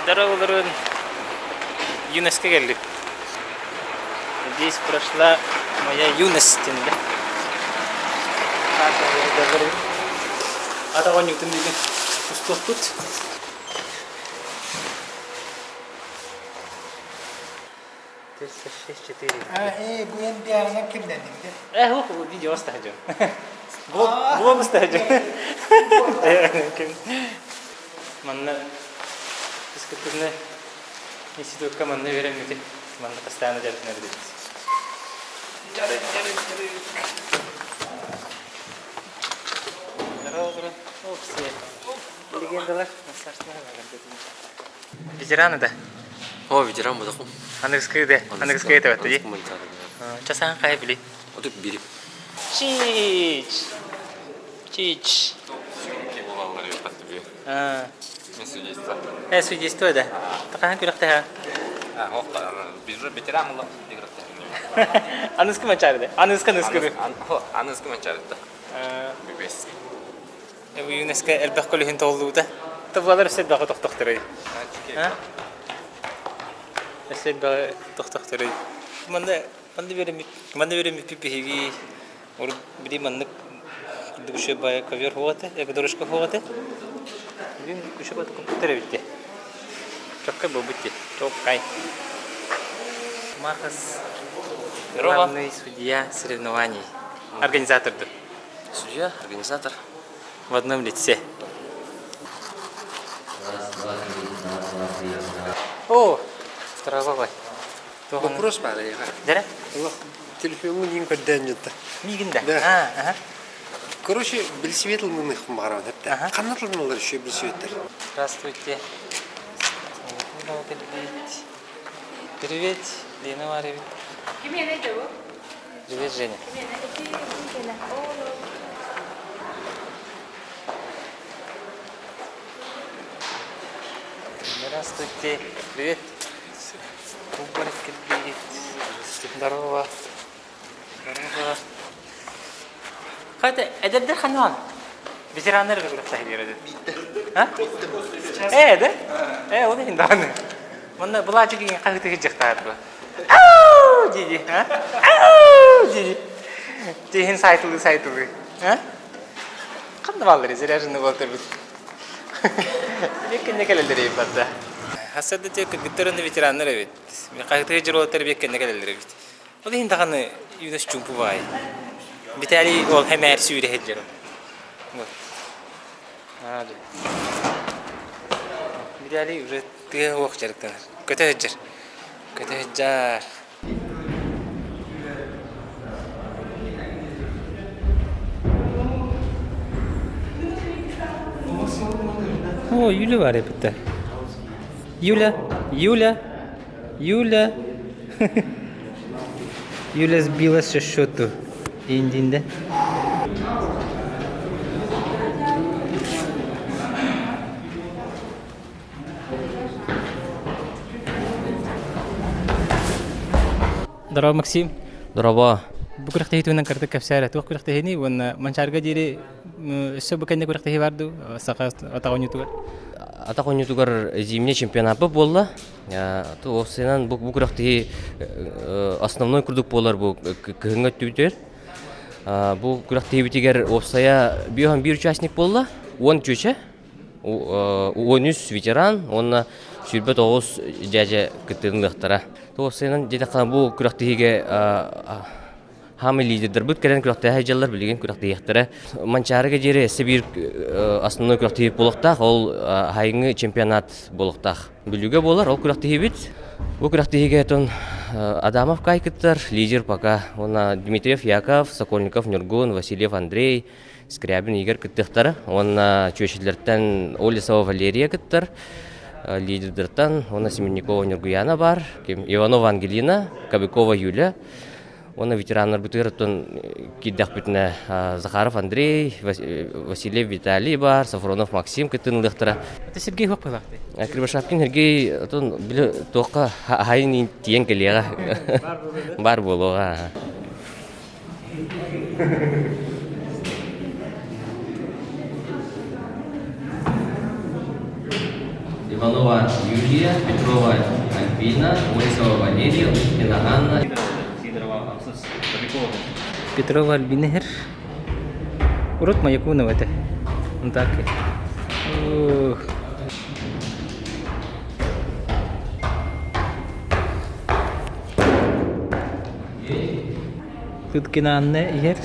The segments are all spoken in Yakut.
Здорово, Юностька кэллим. Здесь прошла моя юность диэн да. Атаҕын ньутун диэн устуохпут. Тридцать четыре. А, бу эн биэҕинэн кимнэнниҥ де? Э, видео астаһа Блог устаһа Манна физкультурный институтка манна үөрэммитим. Манна постоянно дьарыктанар эбит. Дьарык, дьарык, дьарык. Здорово, здорово. О, все. Легендалар. Ветераны да? О, ветеран бодохум. Аныгыскы да? Аныгыскы это вот, Часан хай били. Отуп бири. Чич. Чич. А. Мен судейство. Э, судейство да. Такахан күрэхтэһэ. А, бир ветеран була Аныскы манчарыды. Аныскы аныскы. Аныскы манчарыды. Бибес. ЮНЕСКО элбэх көлүһүн тоҕуллубута. Тобуалар өссө элбэҕи тохтохторой. Өссө элбэҕи тохтохторой. Манна манна беремит манна беремиппит биһиги урут били маннык курдук үчүгэй баайы ковер хуоҕа этэ, дорожка хуоҕа этэ. Бүгүн үчүгэй баайы компьютер эбит дии. Чоккай буолбут дии. Чоккай. Маркос главный судья соревнований. Организатор Судья, организатор. В одном лице. О, здравствуй. Вопрос баар эйиэхэ. Дэрэ? Телефоҥҥун иин көрдөөн дьонто. Миигин да? Да. А, ага. Короче, билсибет ылмыныхпын баҕарабын эптэ. Ханна тылыналар еще билсибеттер? Здравствуйте. Привет, Лена Варевич. Привет, Женя. Здравствуйте. Привет. Здорово. Здорово. Хайта, эдэрдэр ханан? Ветераннар күрэхтэһилэр А? Э, да? Э, ол иһин даҕаны. Манна былаачык иҥин хаһыытыы сылдьыахтаах дуо? Ау! дии а? Ау! дии Тиһин сайтылыы сайтылыы. А? Ханна бааллар заряженный буолтарбыт. Биэккэнне кэлэллэр эбит барда. Хасса да те кыргыттар уонна ветераннар эбит. Хаһытыы дьоруоттар биэккэнне кэлэллэр эбит. Ол иһин даҕаны юность чуумпу баай. Виталий ол хэмээр сүүрэ сылдьар. Вот. Виталий уже тыа уох дьарыктанар. Көтө сылдьар. Көтө сылдьар. О, Юля бар эбит Юля, Юля, Юля. Юля сбилась со счету. Индинде. Здорово, Максим. Здорово. Бу күрэхтэһиитинэн кырдык кэпсээрэ туох күрэхтэһииний уонна Манчаарга диэри өссө бу кэннэ күрэхтэһии бар дуу саха атах оонньуутугар? Атах оонньуутугар зимний чемпионат буолла. Уопсайынан бу күрэхтэһии основной курдук буолар бу кыһыҥҥы өттүбүтүгэр. Бу күрэхтэһиибитигэр уопсайа биир участник буолла, 10 чүчэ 13 ветеран уонна 29 дьээдьэ кыттыылыахтара. Уопсайынан диэтэххэ бу күрэхтэһиигэ хаамай лидердэрбит кэлэн күрэхтэһэ дьаллар билигин күрэхтэһиэхтэрэ. Манчаарыга диэри өссө биир основной күрэхтэһии буолуохтаах, ол хайыҥы чемпионат буолуохтаах. Бүлүүгэ буолар, ол күрэхтэһиибит. Бу күрэхтэһиигэ отон Адамов Кай кыттар, лидер пока. Уонна Дмитриев Яков, Сокольников Ньургун, Васильев Андрей, Скрябин Игорь кыттыахтара. Уонна чүөчүлэртэн Олесова Валерия кыттар. Лидердертан уонна Семенникова Ньургуяна бар, Иванова Ангелина, Кобякова Юля. Уонна ветераннарбытыгар оттон киирдэхпитинэ Захаров Андрей, Васильев Виталий бар, Сафронов Максим кыттыылыахтара. Это Сергей Хоппылаахты. Кривошапкин Сергей отон били туохха хаайын тиийэн кэлиэҕэ. Бар буолуоҕа. Иванова Юлия, Петрова Альбина, Борисова Валерия, Лукина Анна. Петрова Альбина иһэр. Урут Маякунова этэ. Так. Ух. Тыткина Анна иһэр.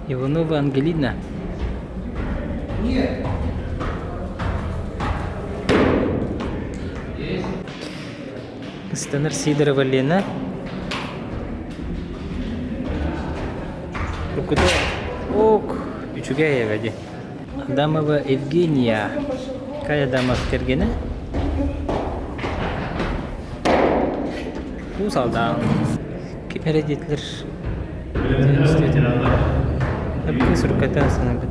Иванова Ангелина. Ыстанар Сидорова Лена. Рукута ок үчүгэй эбэ дии. Адамова Евгения. Кай Адамов кэргэнэ. Уус Алдан. Ким эрэ диэтилэр. Эппин сурукката санаабыт.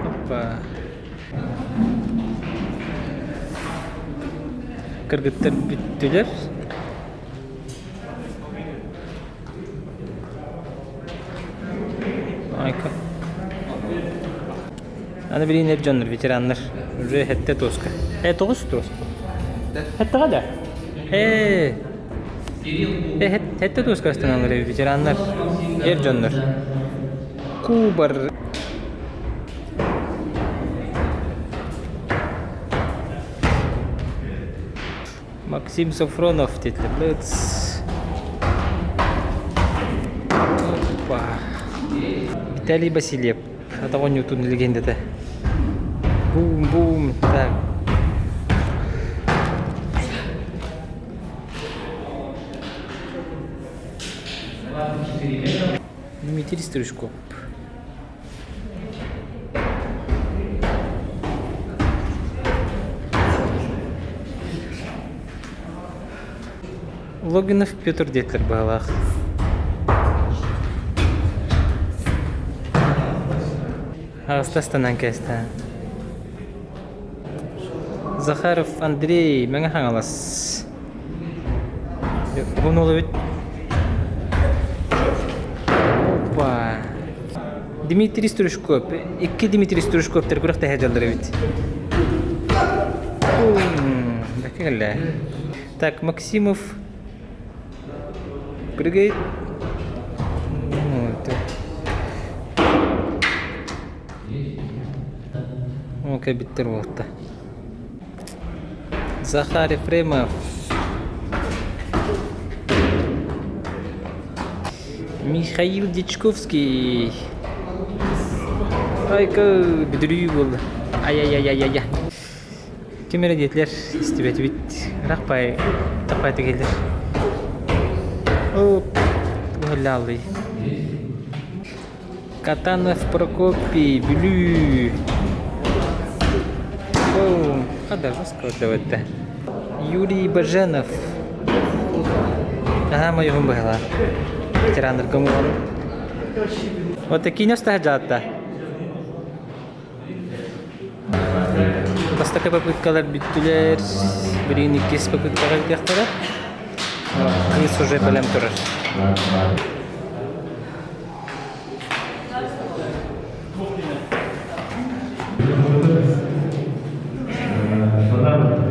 Оппа. Кыргыттар бүттүлэр. Айка. Аны билигин эр дьоннор, ветераннар уже хэттэ тоска. Э, тоҕус туос. Хэттэҕэ да? Э, э, хэттэ тоска астаналар ветераннар, эр дьоннор. Кубар Максим Софронов диэтилэр. Опа. Виталий Васильев. Атах оонньуутун легендата. Бум-бум. Так. Дмитрий Стручков. Логинов Петр диэтилэр быһалаах. Аҕыста кээстэ. Захаров Андрей Мэҥэ Хаҥалас. Уһун уол эбит. Опа. Дмитрий Стручков. Икки Дмитрий Стручковтар күрэхтэһэ дьаллар эбит. Бэккэ кэллэ. Так, Максимов прыгает. О, кэлбиттэр буолта. Захар Ефремов. Михаил Дичковский. Айка бүдүрүү буолла. Ай-ай-ай-ай-ай. Ким эрэ диэтилэр, истибэтибит. Рахпай, таппай тигиллэр. Оп, туһаллаалый. Катанов Прокопий, Бүлүү. О, хада жестко Юрий Баженов. Аха, мойуһун быһалар. Ветераннарга оҥорон. Вот такие жаатта. Бастакы попыткалар бүттүлэр. Билигин иккис попыткаҕа ыытыахтара. Кыыс уже бэлэм турар.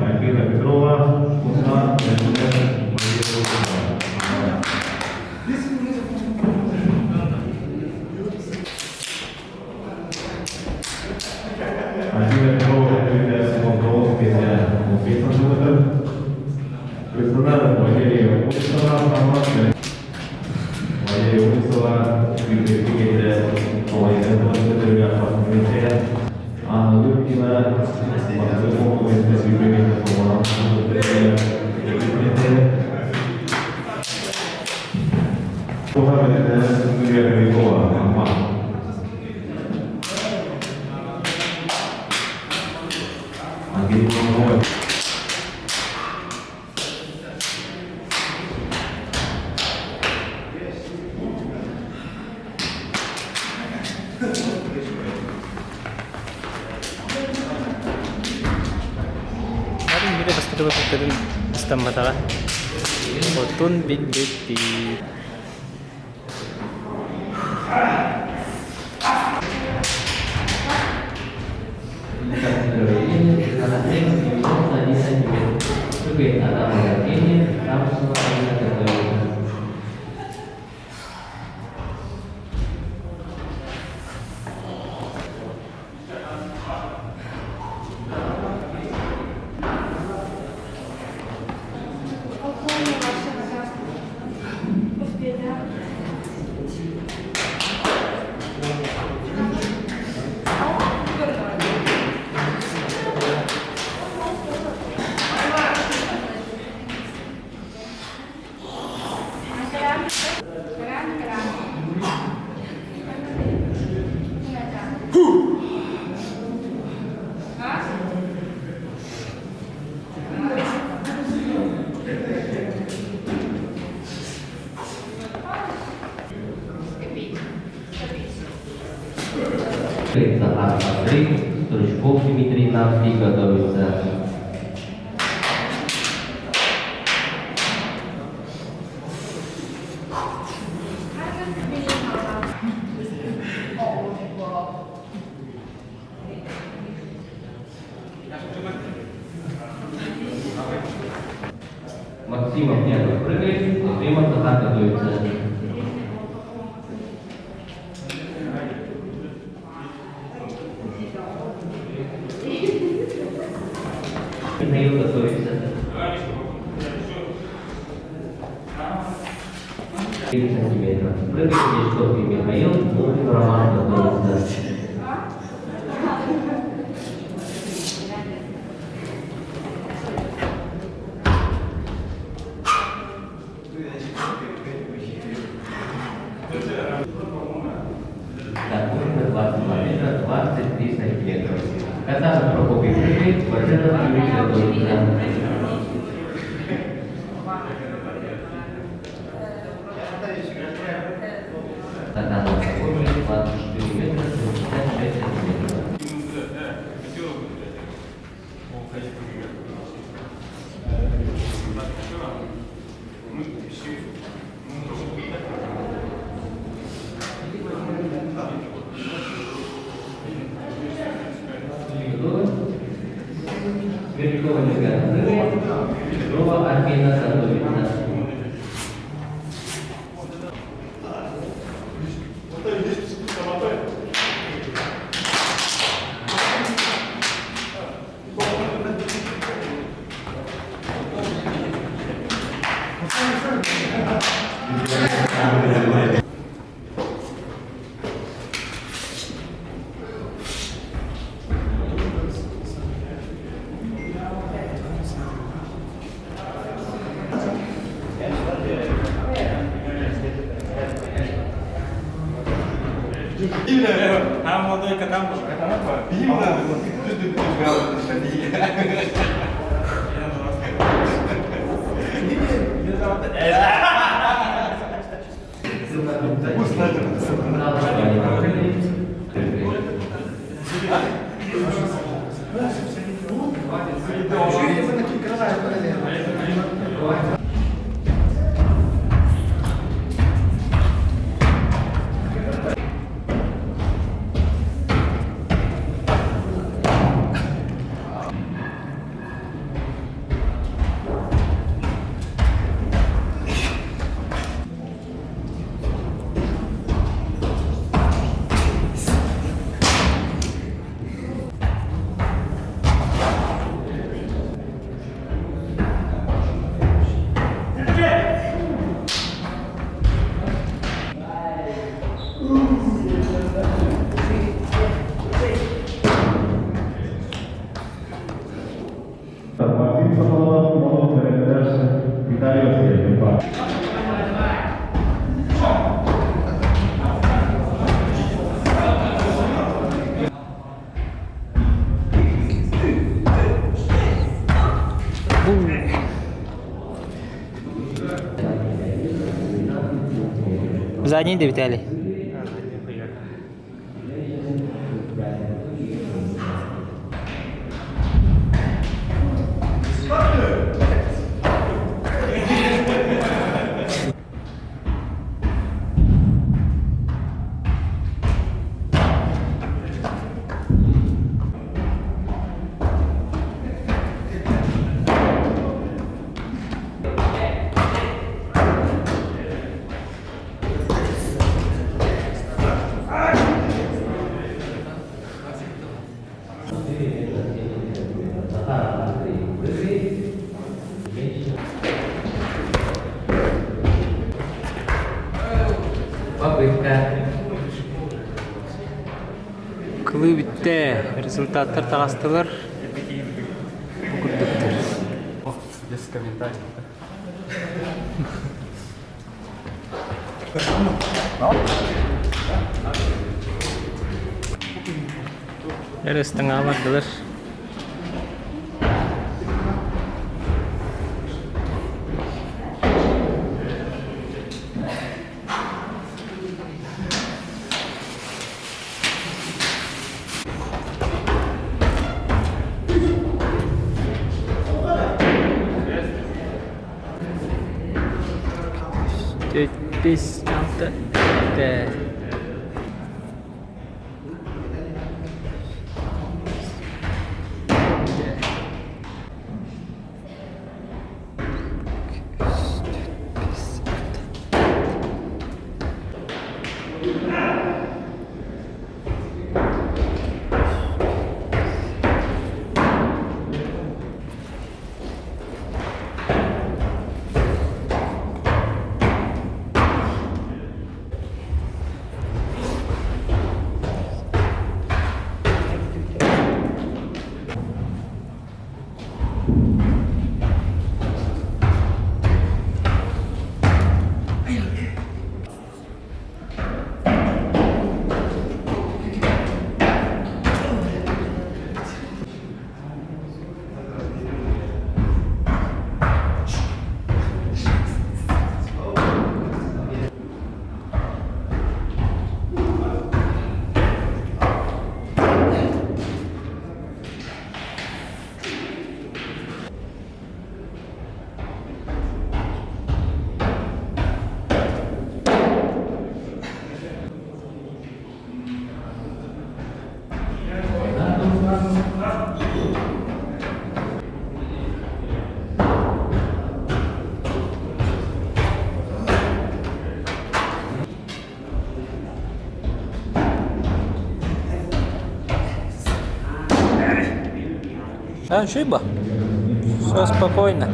Альбина Петрова, Куса, Мария Лукина. Альбина Петрова, Валерия Усова, Анна Лукина, Бары биирэ бастакы попыткатын ыстамматаҕа. Отун билбиттии. Прыгает Адамов Евгений, Самсонова Алина готовится. Захаров Андрей, Стручков Дмитрий Навский готовится. Максимов Яков прыгает, Ефремов Захар готовится. Михаил готовится. 3 сантиметра. Прыгает Мешковский Михаил, Мухин Роман готовится. Так, Мухина 22 метра 23 сантиметра. Казанов Прокопий прыгает, Баженов Юрий готовится. Казанов Прокопий 24 метра 66 сантиметров. Готовы? Сверчкова Нергана прыгает, Петрова Альбина готовится. Максим Соколов, Молот Виталий Васильев. Задний да, Виталий? Бүттэ. Результаттар таҕыстылар. Бу курдуктар. Без комментариев. Эр ыстаҥаҕа бардылар. Төрт, алта, сэттэ. А, шиба. Все спокойно.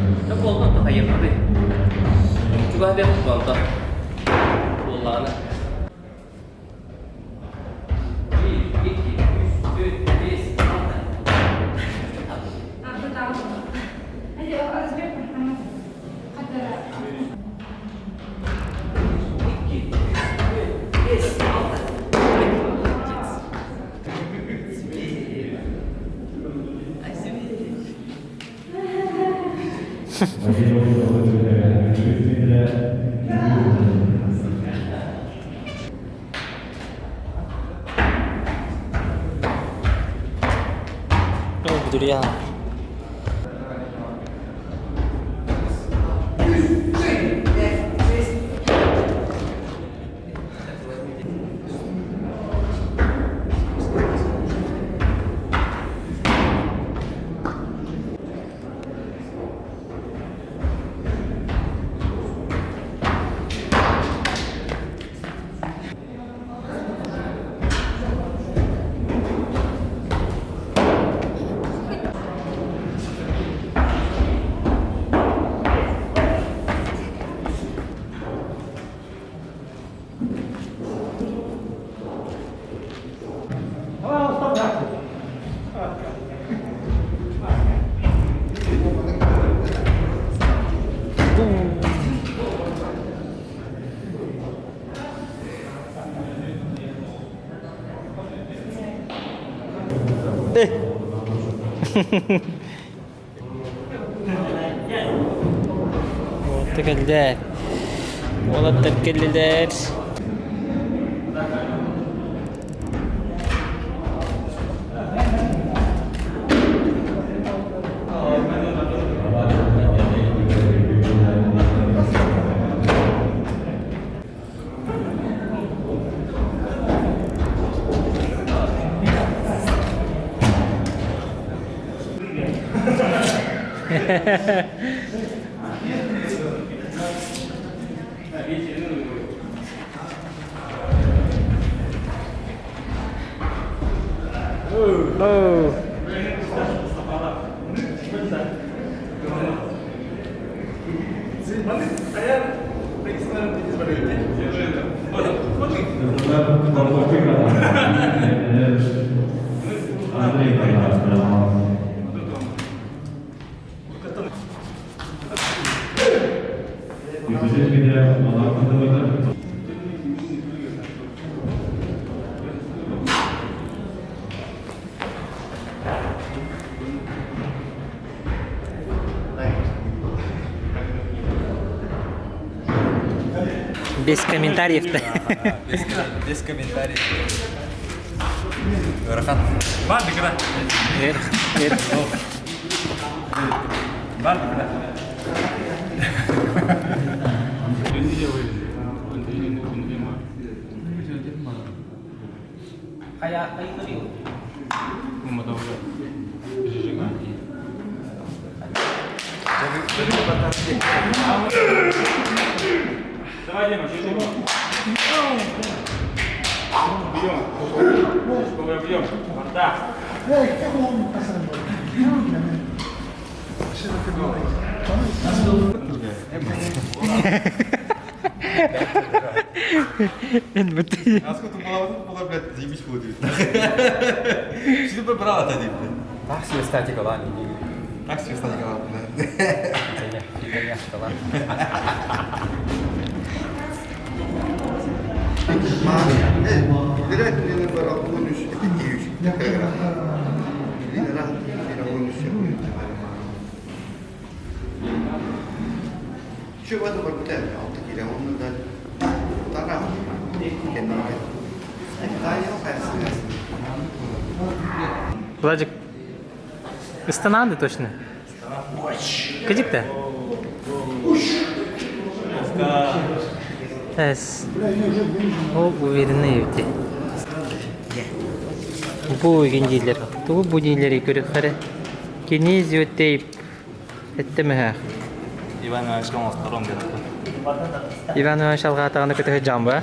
О, Дуриан. Кэллэр. Уолаттар кэллилэр. Oh. Без комментариев-то. Без комментариев. Ыарахан. Бар дыкыра. Эр, эр. Бар дыкыра. Насколько была, была, блядь, заебись будет. Что ты брал это, блядь? Так себе статика, ладно. Так себе статика, блядь. Владик, ыстанаанды точно? Кыдик да? Эс. Ол уверенный эбити. Бу игин дииллэр. Тугу бу дииллэрий көрүөххэ Кинезиотейп эттэмэһэ. Иван Иванович оҥосторон диэн. Иван Иванович алҕаатаҕына көтөһө дьаам ба?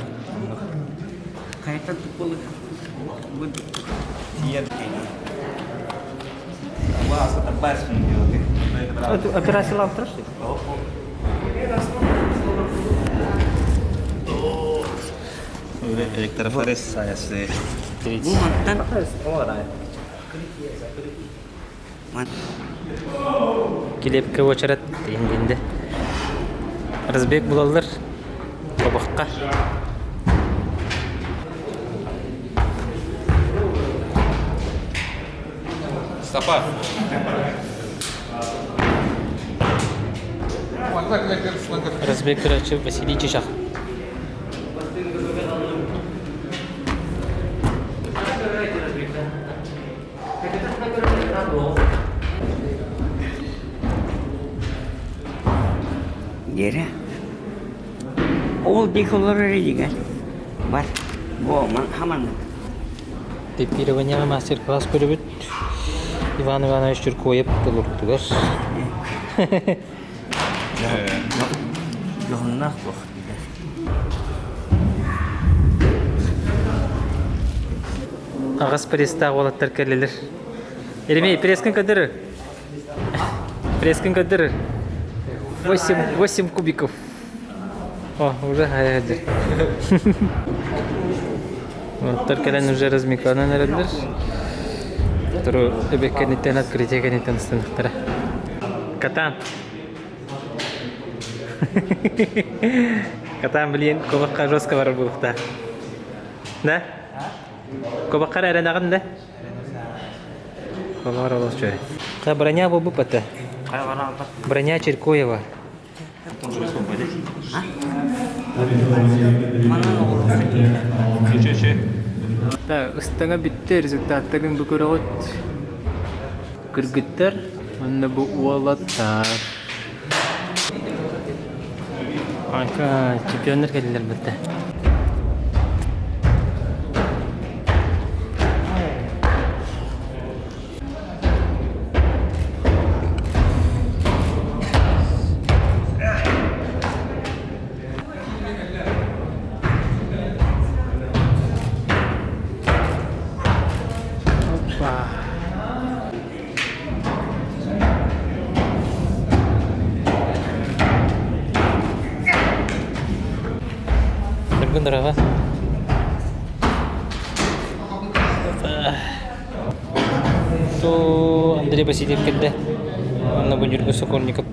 Операциялап турар Электрофорез саясы. Килиэпкэ уочарат иһиндинде. Разбег булаллар тобохха. Стопа. Разбег көрөөчү Василий Чичах. Диэрэ. Ол диэки олорор илигэр бар бу хаманнык. Типирование мастер-класс көрөбүт. Иван Иванович Чуркоев толорутугар. Дьоһуннаах туох Аҕас пресстаах уолаттар кэллилэр. Еремей, пресскин көрдөрөр. Пресскин көрдөрөр. 8, 8 кубиков. О, уже хайа Уолаттар кэлэн уже размиканан эрэллэр. Туру эбэккэниттэн открытие кэнниттэн ыстаныахтара. Катан. Катан, блин, кубакка жестко барар буолуохтаах. Да? Кубаккар эрэнэҕин да? Кубаккар олус үчүгэй. Броня буолбут бата. Броня Чиркоева. Да, ыстаҥа бүттэ, результаттарын бу көрөҕүт. Кыргыттар, уонна бу уолаттар. Ака, чемпионнар кэллилэр бытта. Опа. Нұргүн дорога. То Андрей Васильев кэллэ. Онно бу Ньургун Сокольников.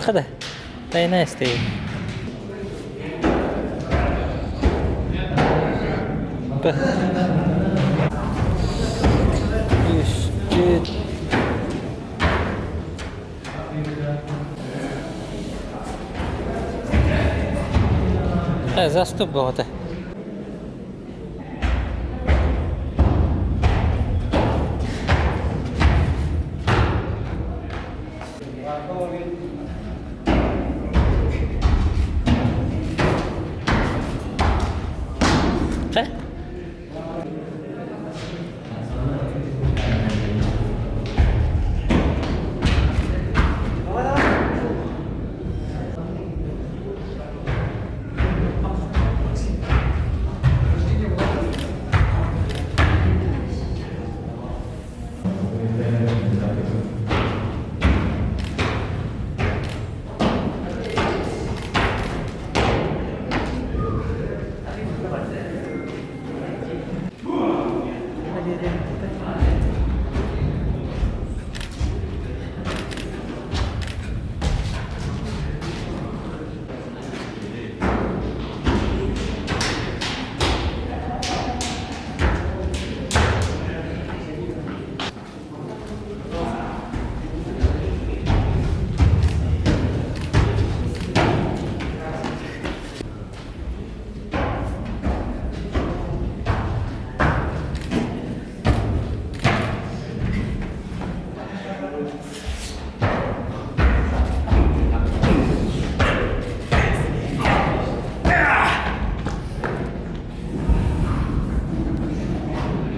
Көрүөххэ да. Тайна стоит. Үс, Заступ бөҕөтө.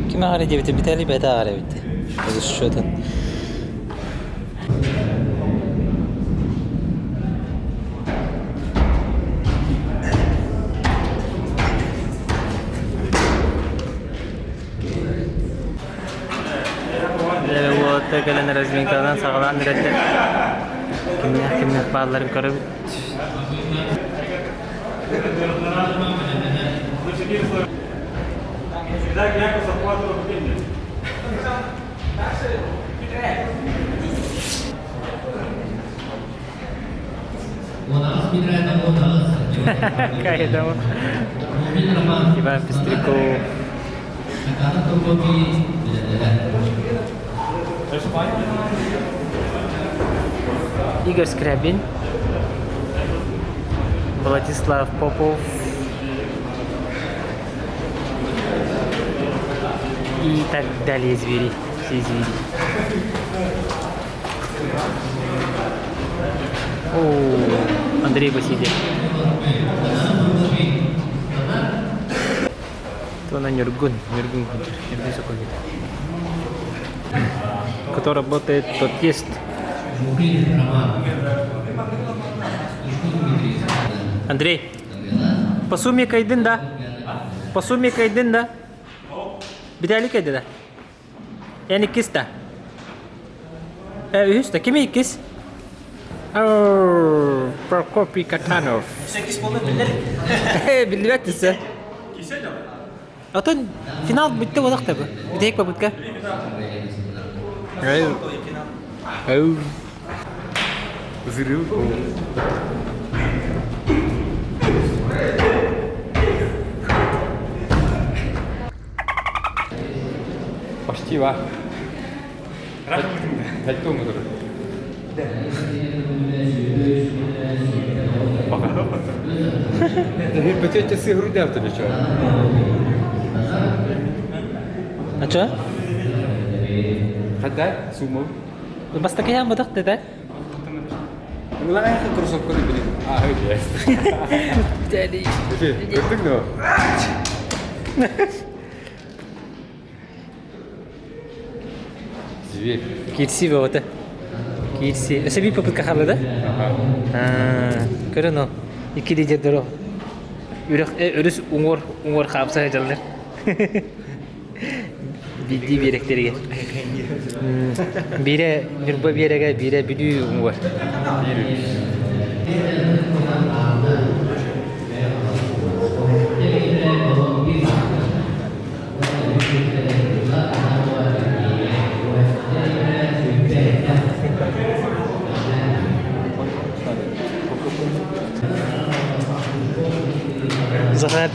Ким аҕара диэбитэ Виталий бэйэтэ аҕара эбит. Счетын. Уолаттар кэлэн разминканан саҕалаан эрэллэр. Кимнээх кимнээх баалларын көрөбүт. Кайдама. Иван Пестряков. Игорь Скрябин. Владислав Попов. И так далее звери. Все звери. О, Андрей Васильев. То на Нюргун, Нюргун Нюргун Соколит. Кто работает, тот ест. Андрей, по сумме кайдын да? По сумме кайдын да? Виталий кайды да? Эн иккис да? Үһүс да? Кими иккис? Прокопий Катанов. Биллибэт десе. Отон финал бүттэ буолах да бу. Бүтэһик попытка. Взрыв. Почти ва. Хайтон который. Бөтөтө сыгру дәвті ничего. А чё? Хадда сумма. Бастакыян бадах деді. Улай кроссовка билин. А, окей. Дәли. Көрдүң да? Зверь. Кирси бөҕөтө. Кирси. Өсө биир попытка хаалла да? Ага. Көрөн ол. Икки лидердер ол. Үрэх өрүс уҥуор уҥуор хаамса сылдьаллар. Биирдии биэрэктэригэр. Биирэ Ньурба биэрэгэ, биирэ Бүлүү уҥуор.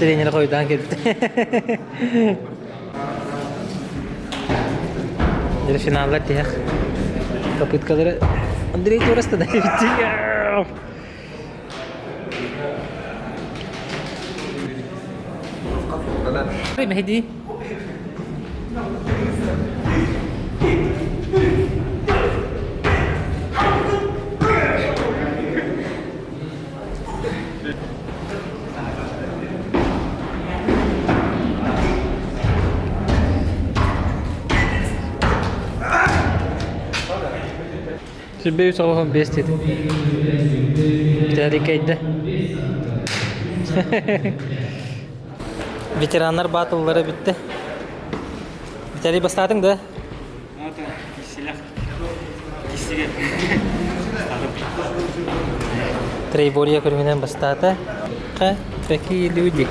Тренер хойутаан кэлбит. Дьэ финаллар тиһэх попыткалары Андрей Торрес да Мehdi. Сүрбэ үс оҕоһун бес деді. Тәрикейді. Ветераннар батыллары бітті. Виталий бастаатың да? Троеборье көрүҥүнэн бастаата. Какие люди.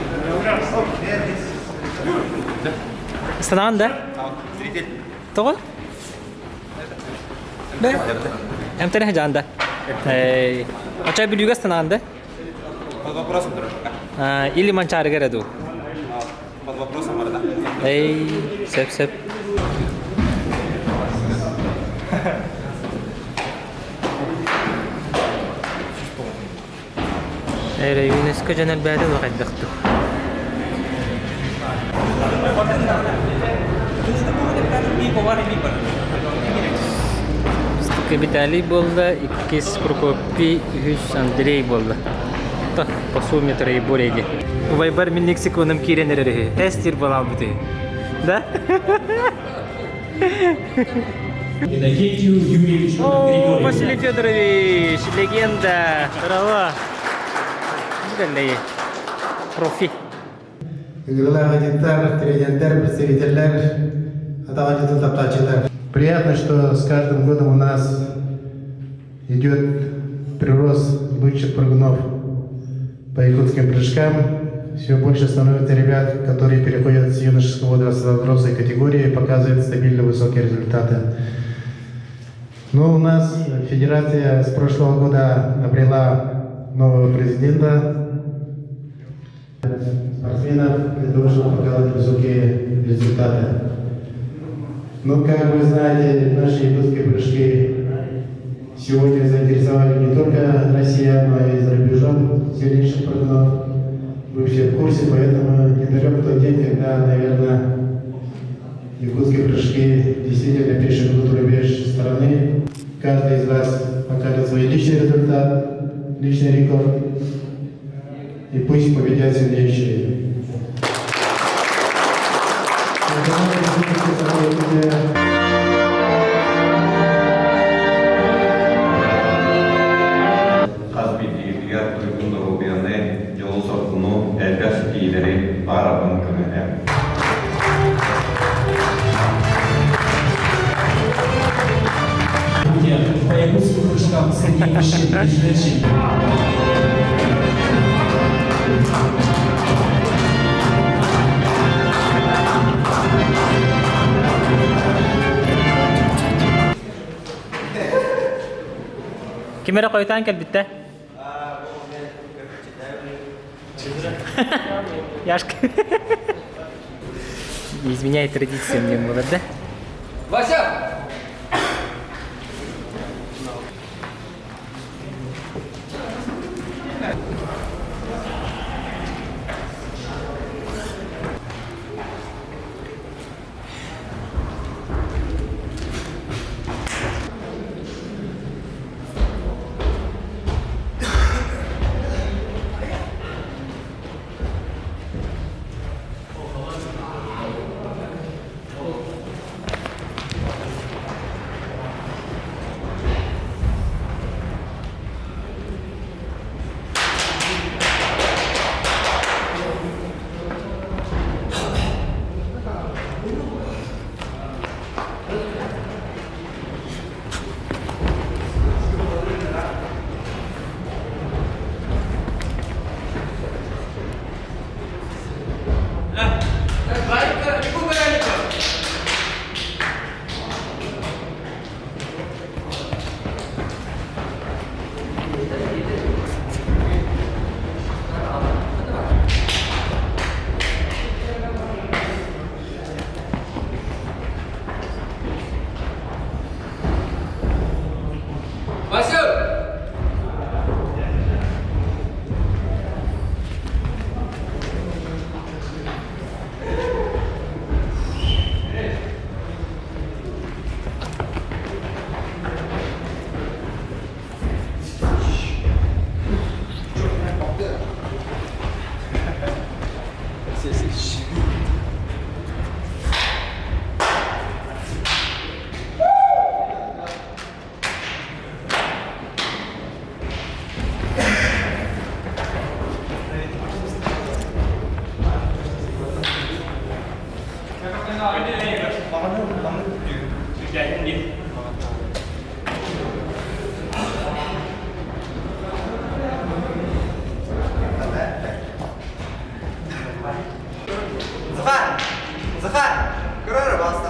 Ыстанаҕын да? Тоҕо? Бэ? Эмтэрэ жаанда. Оча бүлүүгэ ыстанаҕын да? Под вопросом Или манчаарыга эрэ дуу? Под вопросом барда. Эй, сөп-сөп. Эрэ ЮНЕСКО дьон элбээтэ улахайдахтык. Виталий буолла, иккис Прокопий, үһүс Андрей буолла. По сумме троеборье диэн. Убайбар мин лексиконым киирэн эрэр үһү. Эстир буолаалбыт үһү. Да? Иннокентию Юрьевичу О, Григорьеву. Василий Федорович, легенда. Здорово. Бүгүн Профи. Ыгырылаах агенттар, тренердер, представителлер, атаҕа таптааччылар. Приятно, что с каждым годом у нас идет прирост лучших прыгунов по якутским прыжкам. Все больше становится ребят, которые переходят с юношеского возраста в взрослые категории и показывают стабильно высокие результаты. Но у нас федерация с прошлого года обрела нового президента, спортсменов для того, чтобы показывать высокие результаты. Ну, как вы знаете, наши якутские прыжки сегодня заинтересовали не только россиян, но и за рубежом сильнейших прыгунов. Вы все в курсе, поэтому недалек тот день, когда, наверное, якутские прыжки действительно перешагнут рубеж страны. Каждый из вас покажет свой личный результат, личный рекорд. И пусть победят сильнейшие. Хас биирдиигитигэр туйгун доруобуйаны, дьолу-соргуну, элбэх ситиилэри баарабын көмөлөһө. По якутским прыжкам среди мужчин и женщин. Ким эрэ хойутаан кэлбиттэ? Яшка. Не изменяй традициям диэн буолар да? Вася! Захар! Захар! Көрөр баста.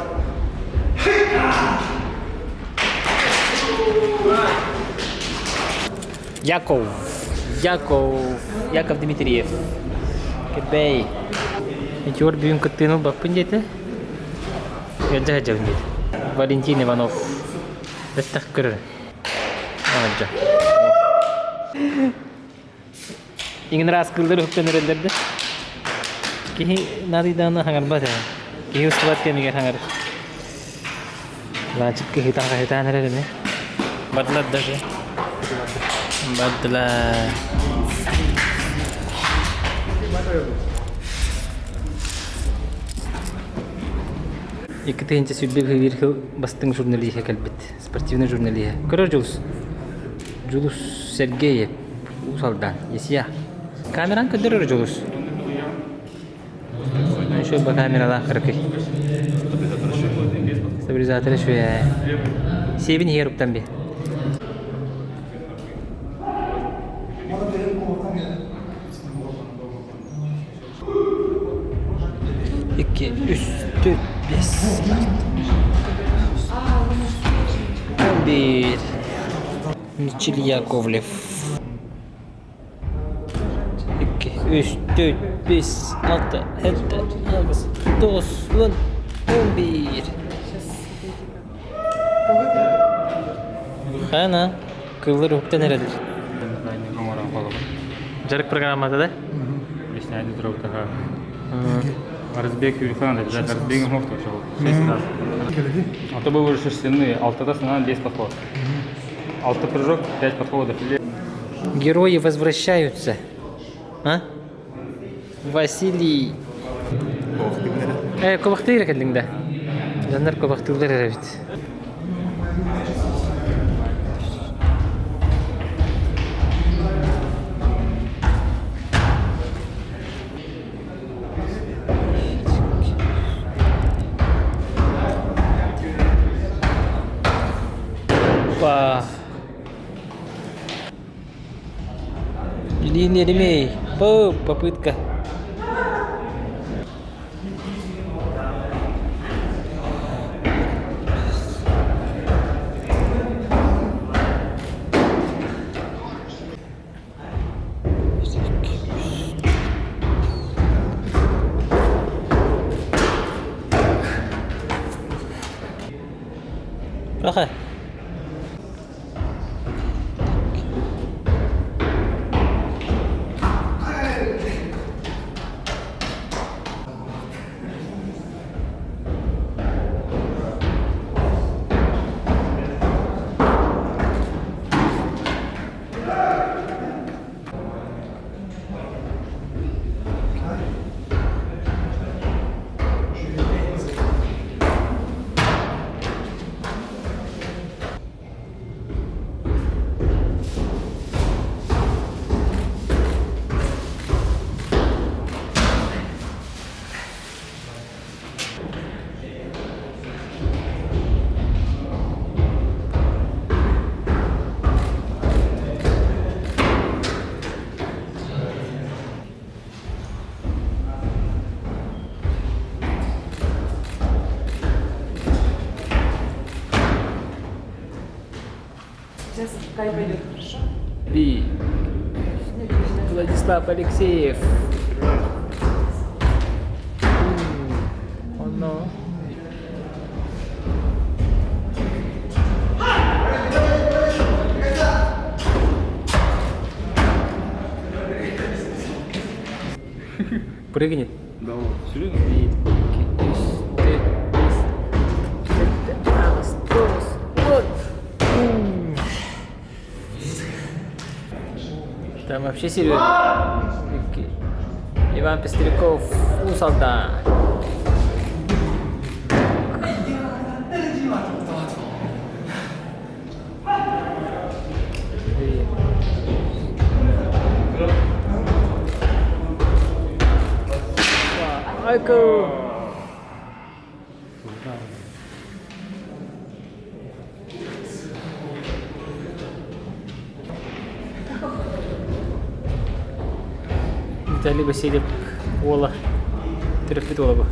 Яков. Яков. Яков Дмитриев. Кэбэй. Метеор бүгүн кыттыыны ылбаппын диэтэ. Ыалдьа сылдьабын диэтэ. Валентин Иванов. Бэттэх көрөр. Аҕалдьа. Иҥин ыраас кыыллар уһуктан эрэллэр да. Киһи наадыйдаҕына хаҥарбат ээ. Киһи устубат кэмигэр хаҥарар. Лаачык кыһыытан хаһыытаан эрэр эмиэ. Бардылар даже. Бардылар. 2021 сыл бастыҥ журналиһа кэлбит. Спортивный журналиһа. Көрөр Дьулус. Дьулус Сергеев. Уус Алдан. Есия. Камеран көрдөрөр Дьулус. Еще бы камералаах кыракый. Стабилизатор үчүгэй. Сиэбин иһигэр уктан би. Икки, үс, төрт, бес, 11. Мичил Яковлев. 2, 3, 4, 5, 6, 7, 8, 9, 10, 11. Хана, кыллар уһуктан эрэллэр. Дьарык программата да? Объясняйте друг друга. Разбег Юрхан, обязательно разбег мог шесть раз. А то бы уже шерстяные, алтыда сынан 5 подход. Алты прыжок, 5 подходов. Герои возвращаются. А? Василий. Э, кубахтыыр кэллиҥ да? Дьоннор кубахтыыллар эбит. Опа. Длинный ремей. Попытка. Баха. Сейчас Кай пойдет, хорошо? Би. Владислав Алексеев. Оно. Прыгнет. Да, вот. Серьезно? Там вообще серьезно. Иван Пестряков, Усалда. Айко! Виталий Васильев уола, төрөппүт уола бу.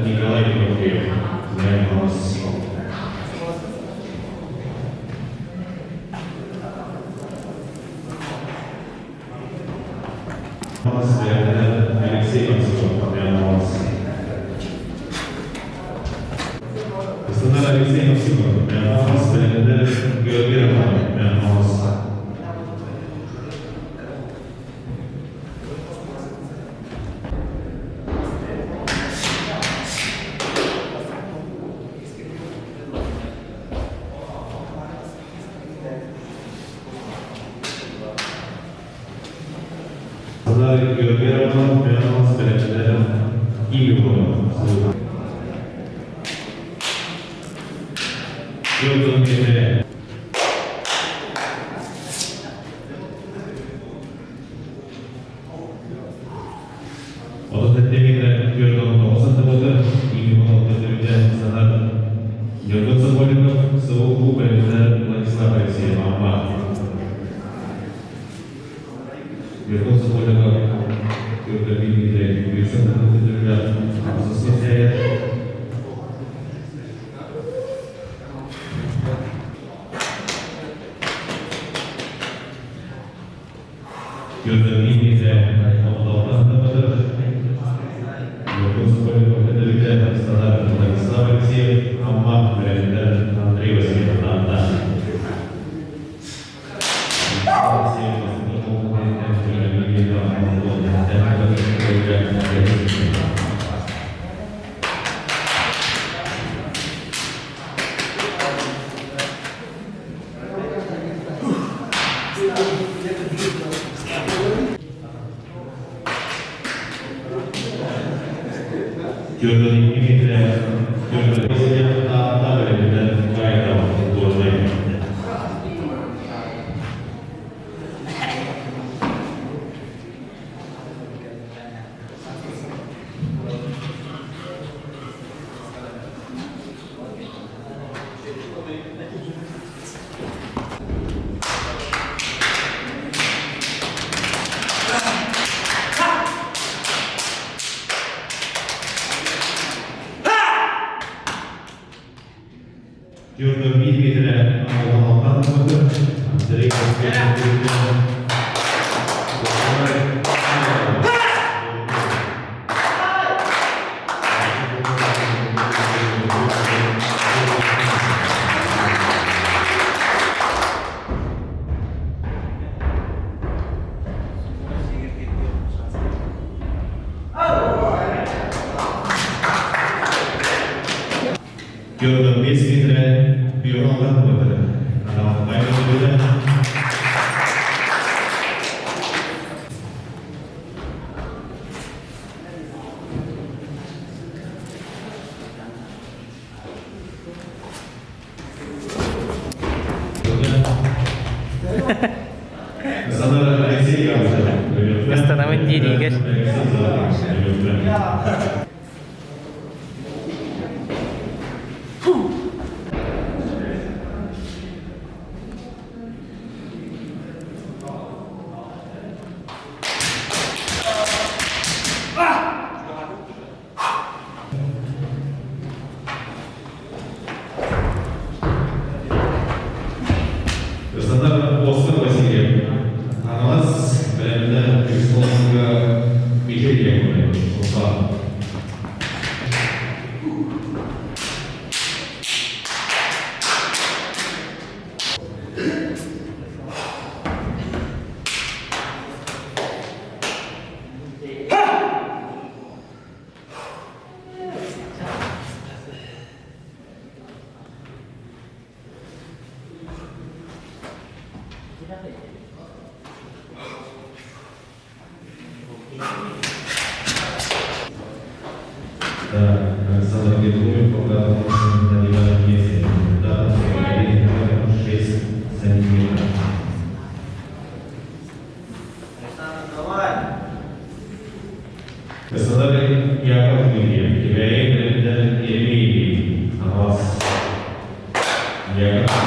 Николай Тимофеев. Алексей Алексей Максимов, Георгий Романов, Ыстанабын диир Игорь. Яков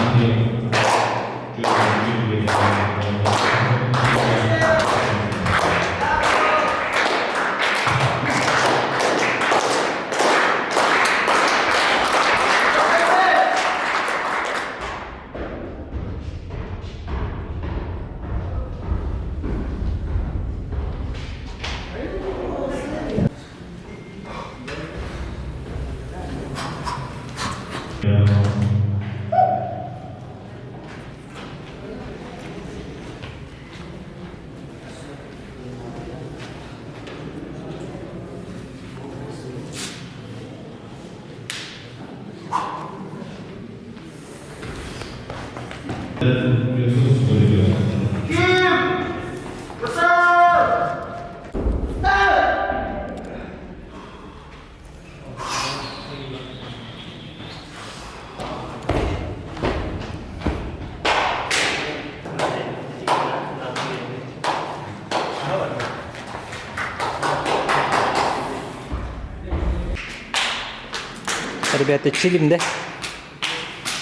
Ребята, чилим, да?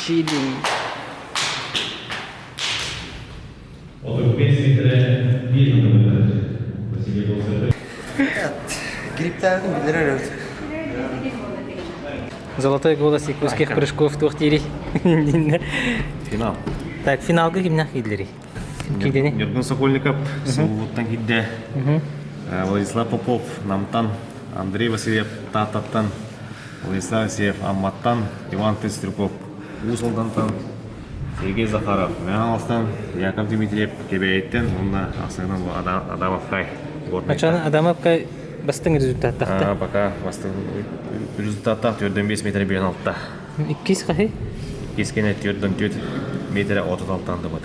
Чилим. Грипптээбитин билэр эбит. Золотой голос якутских прыжков туох диирий? Финал. Так, финалга кимнээх киирдилэрий? Киирдини? Ньургун Сокольников Сулууттан киирдэ. Владислав Попов Намтан, Андрей Васильев Тааттаттан, Владислав Васильев Амматтан, Иван Тестрюков Уус Алдантан, Сергей Захаров Мэҥэ Яков Дмитриев Кэбээйиттэн уонна ахсыынан Адамовкай Ачан Адамовкай бастыҥ результаттахта. Пока бастыҥ результаттаах төрдөн 5 метр биэн алта. Иккис хаһы? Иккис кэнэ төрдөн 4 метр 36 андыбыт.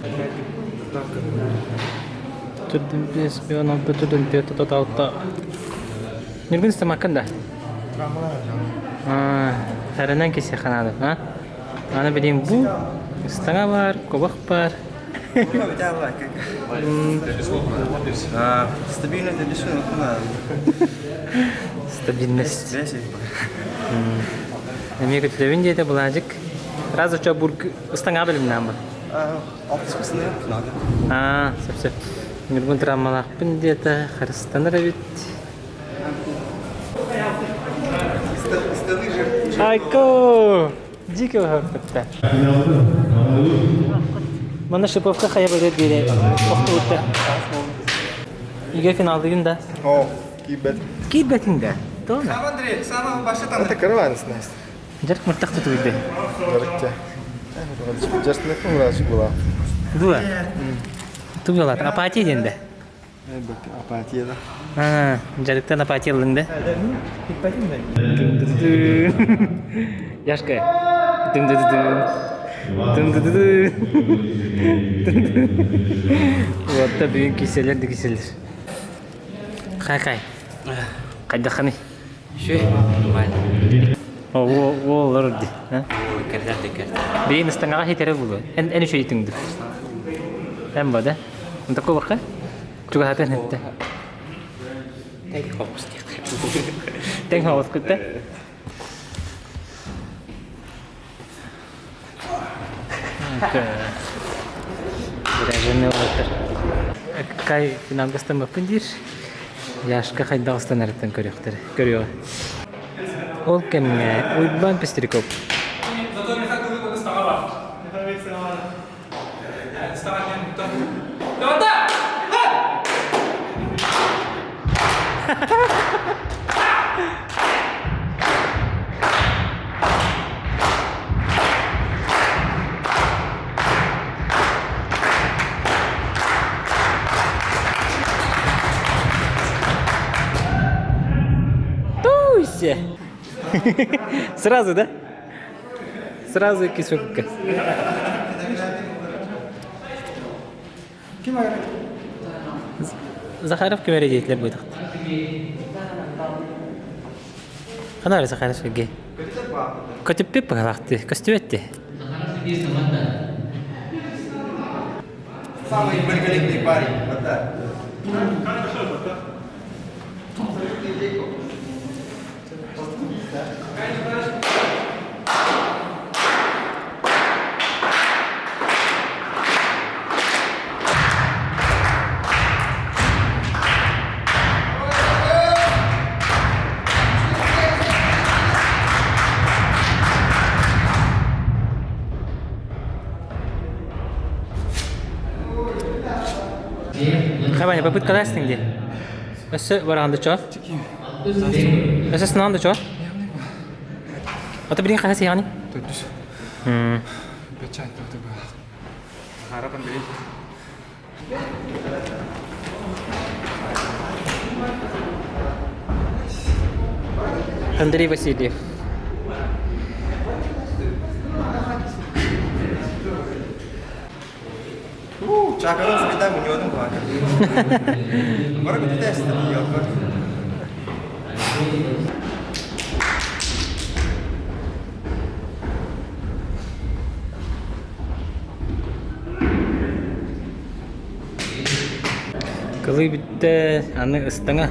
Төрдөн 5 биэн алта, төрдөн 4 36. Нюргун стамаккын да? Тарынан кисе ханады, а? Аны билим бу ыстаҥа бар, кобах бар. Стабильность Стабильность. Эмиэ көтүлэбин диэтэ Былаадьык. Раз очо бург ыстаҥа билимнээн бу. Аа, сөп-сөп. Ньургун травмалаахпын диэтэ, харыстанар эбит. Айко! Дико выхоппытта. Манна Шиповка хайа бөлөр биэрэ охтубутта. Үйге финалдыгын да. О, киирбэт. Киирбэтиҥ да? Тоҕо? Андрей, самого Это караван Настя. Жарк мыртах тутуйды. Жарыкте. Жарсыныкпын врач была. Дуа. Тугулат. Апатия диэн Апатия да. Дьарыктан апатия ыллыҥ да? Яшка. Уотта бүгүн киселер да киселер. Хай-хай. Хайдахханый? Шү, нормально. О, олор ди. Кэрдэр да кэрдэр. Бейін ыстаңаға хитере булу. Эн эн үчүй түңдү. Эн ба да? Онтакко бакка? Чугаһатын этте. Тэҥ хоҕус диэххэ. Тэҥ хоҕус кытта. Выраженный уолаттар. Кай финалга ыстаммаппын диир. Яшка хайдах ыстанарыттан көрүөхтэрэ. Көрүөҕэ. Ол кэмҥэ Уйбаан Пестряков Туйся! Сразу, да? Сразу кисөккө. Захаров ким эрэ диэтилэр быытахт. Ханаа Захаров Сергей. Көтүппүт быһалаахты, көстүбэт Самый великолепный парень. Вот так. Хабаня, попытка дастың де. Өссө бараҕан да чоо. Өссө сынаан да чоо. Ото билин хаһа сиэҕини? Төрдүс. Бечай Захаров Андрей. Андрей Васильев. Чакырын среда муньодун баакыр. Бара бүтүтэ эстedi йокор. Кылыы бүттэ, аны ыстаҥа.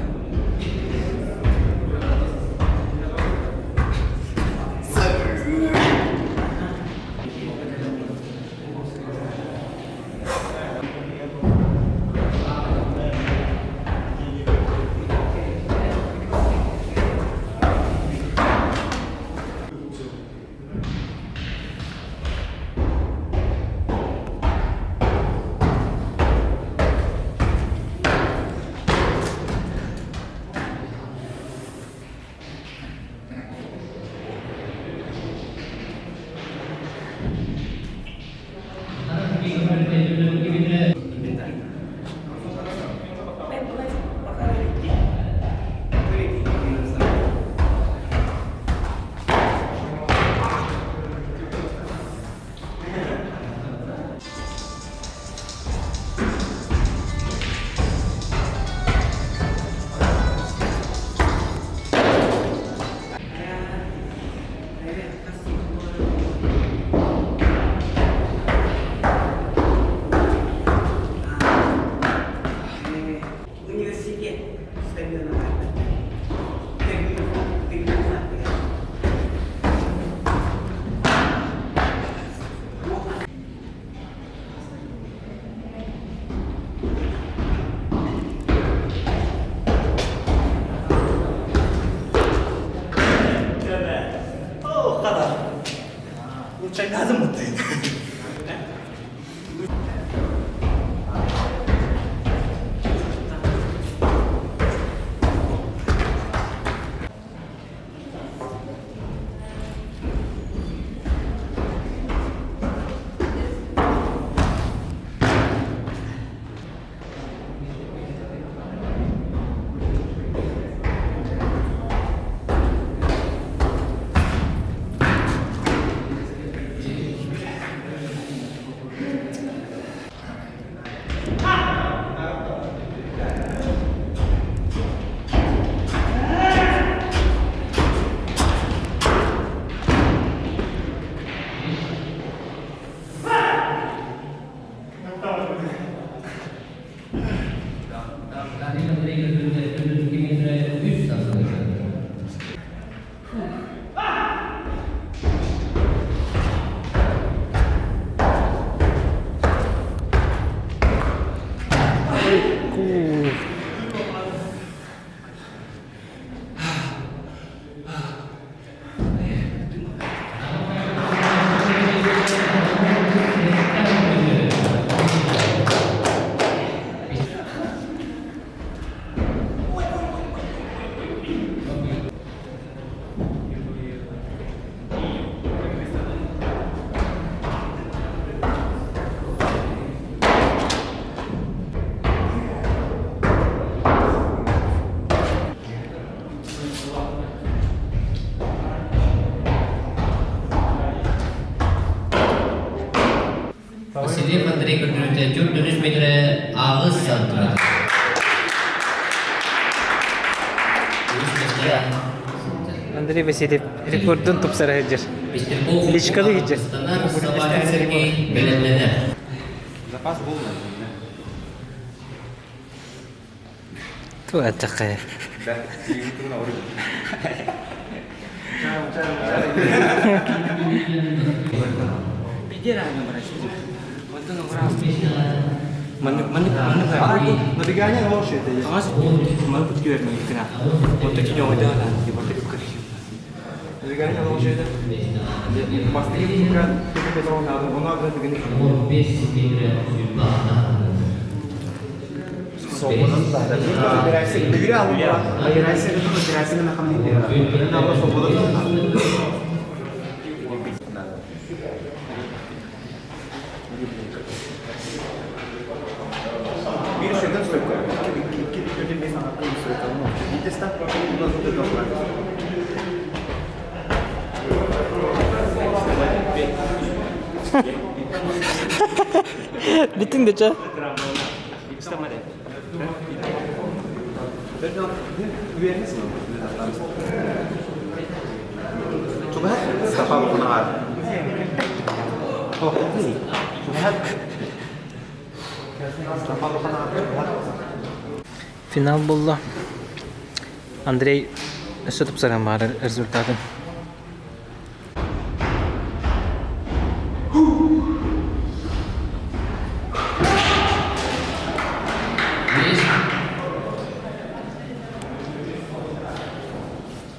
Университет стадиона барбыт. Васильев Андрей көрдөрүүтэ 4 метрэ аҕыс сантиметр. Андрей Васильев рекордун тупсара сылдьар. Личкалы сылдьар. Собакин Сергей бэлэмнэнэр. Запас был. Ту аттахая. Да, Набегание на лошадь это есть. Набегание на лошадь это. Бастыгы только надо, он надо. Бүтүн да чэ. Финал буолла. Андрей өссө тупсаран баарар результатын.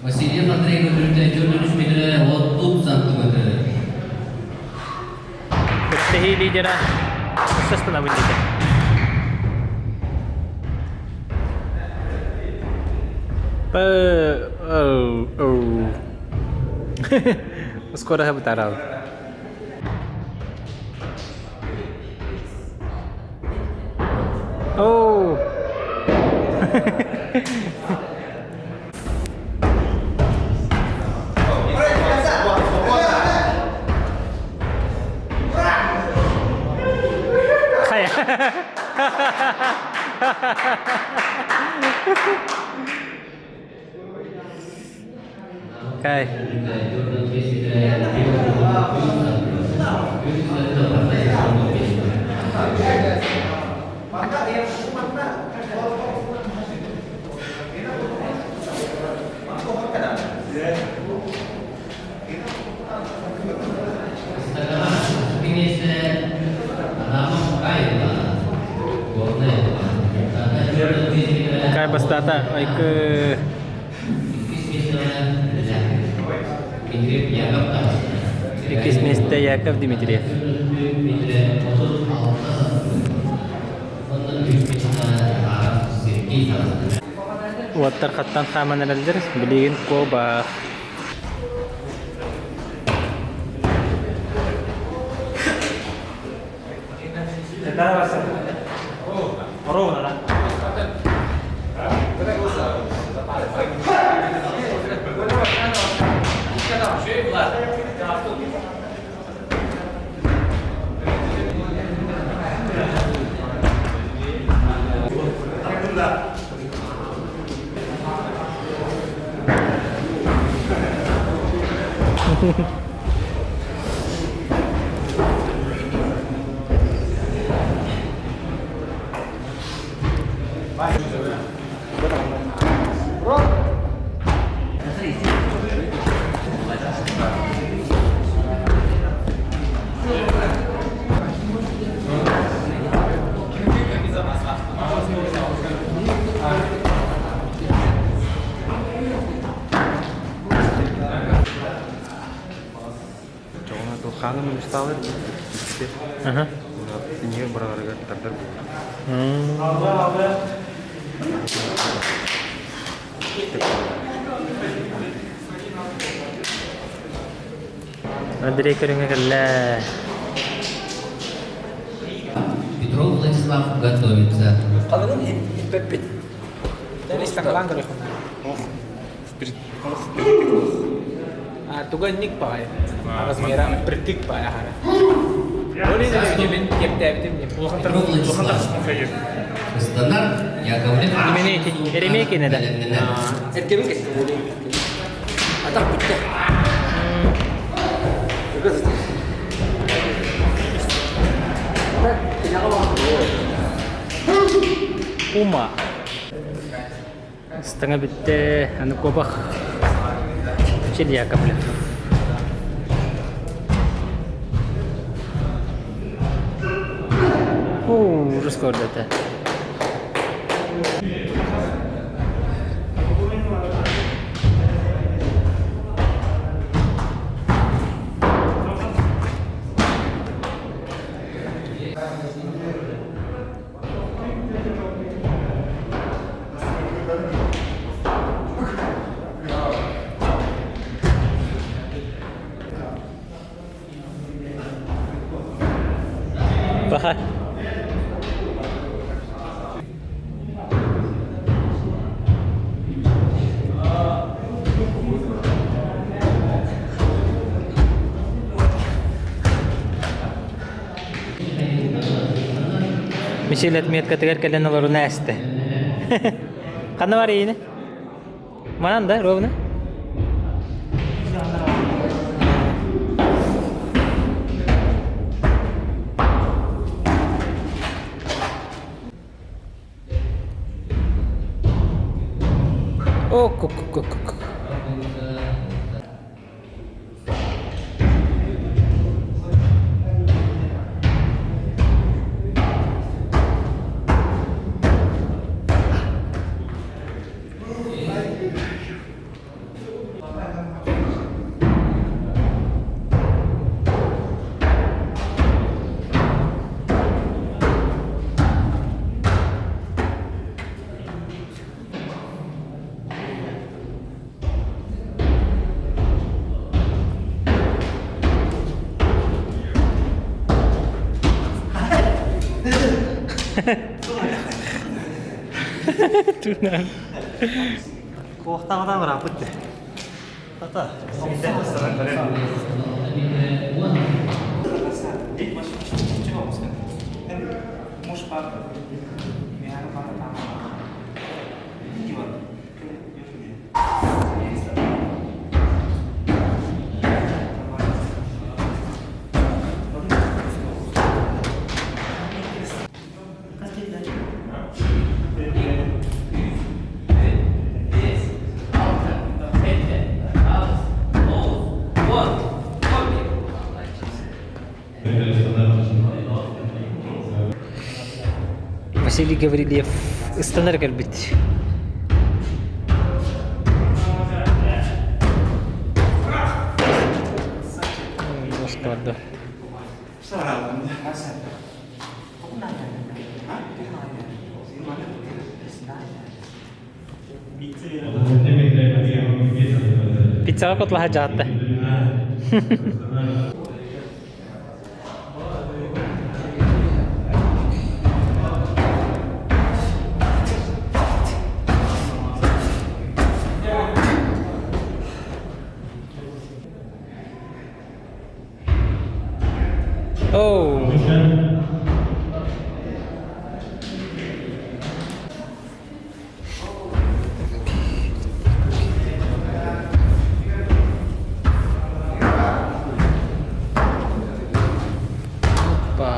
Васильев Андрей көтүрүтэ 4 метрэ 30 сантиметр. Күрэхтэһии лидера Састана билдите. Скоро бытарал. Оу. Хайа. Кай. Кай бастата айкы Иккис миэстэ Яков Дмитриев. Уоттар хаттан хааман эрэллэр, билигин куобах. Ровно, да? Дьоҕуна Дулхааны мунньустаалар иккитэ. Тинигэр бараларыгар тардар буолар. Андрей көрүҥэ кэллэ. Петров Владислав готовится. Қалығын иппеппит. Истагалаан көрөхүн. А туга ник паай. Размера притык паай ахара. Ол кептээбитим. Петров Владислав. Стандарт Яковлев. Имени Еремей кинеде. Эркебин кестим. Атақ бітті. Ума. Ыстаҥа бүттэ, аны куобах Чили Яковлев. Ужас көрдөтө. Баха. Мишель отметкатыгар кэлэн олоруна эстэ. Ханна бар иини? Манан да, ровно? О, ку ку ку ку. Тунан. Куохтаҕынан ырааппыт дии. Ата. Василий Гаврильев ыстанар кэлбит. Москвада. Пиццаҕа котлаһа дьаатта. Оу. Опа.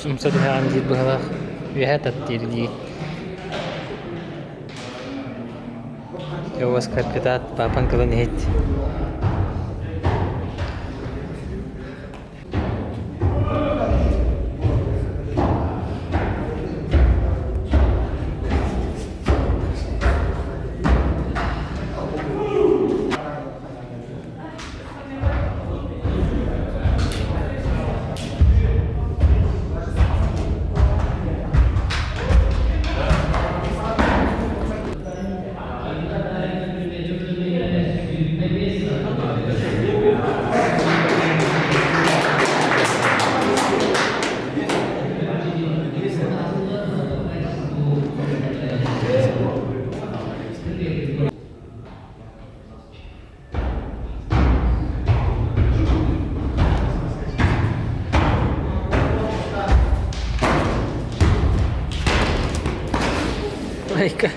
Сумса түһэҕин диир быһалаах үөһэ таттыыр дии. Оскар кытаат, паапаҥ тылын иһит. Айка.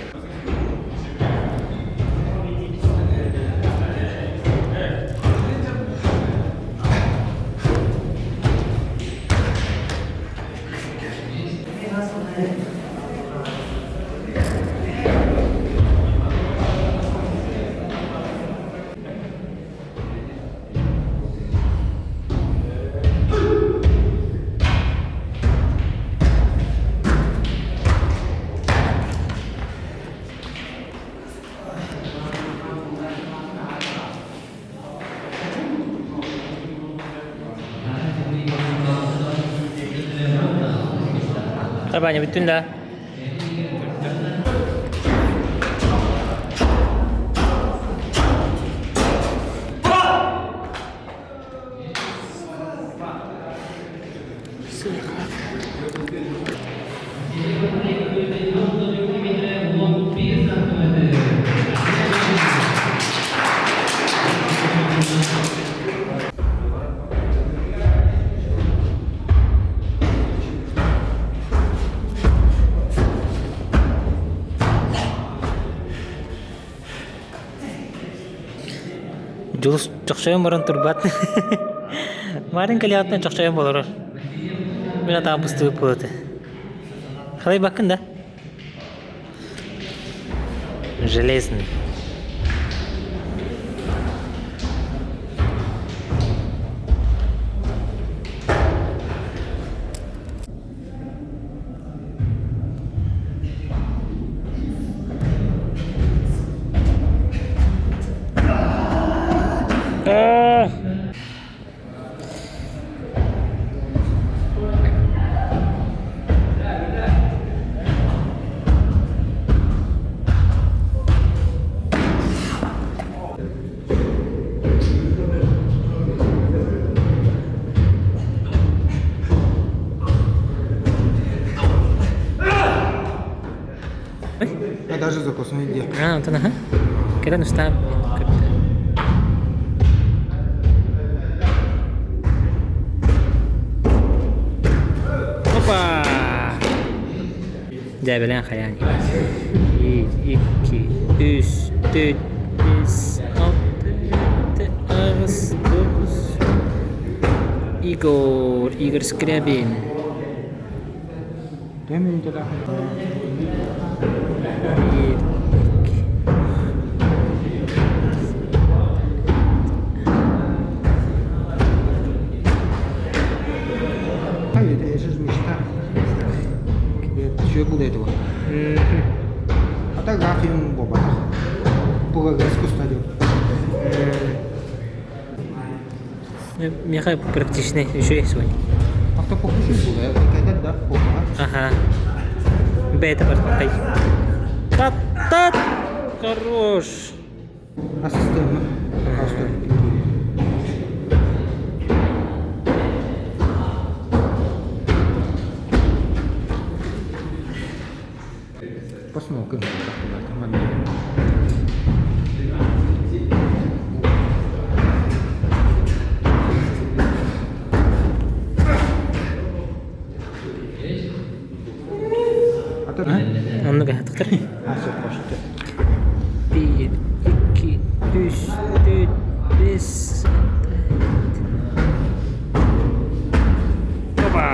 Табаня бүттүн да? Дьулус чохчойон баран турбат. Маарин кэлиэҕиттэн чохчойон болорор. Мин атаҕым быстыбыт буолуо Халайбаккын да? Железный. Я даже закусной где. А, онтон аха. Кэлэн устаан көрдө. Опа! Дьээбэлээн хайаан. Биир, икки, үс, төрт, бес, алты, жети, аҕыс, тоҕус. Игорь, Игорь Скрябин. Биир, икки. Это же мечта. Еще буду этого. А так гафин боба. Буга искусство делать. Миэхэ практичный үчүгэй сегодня. Авто похуже было. Это да, Ага. Бэйэтэ барбаккай. Тат-тат! Хорош! Ассистент. Посмотрим. Оннук аһатыктар. Биир, икки, үс, төрт, бес, алта, Опа!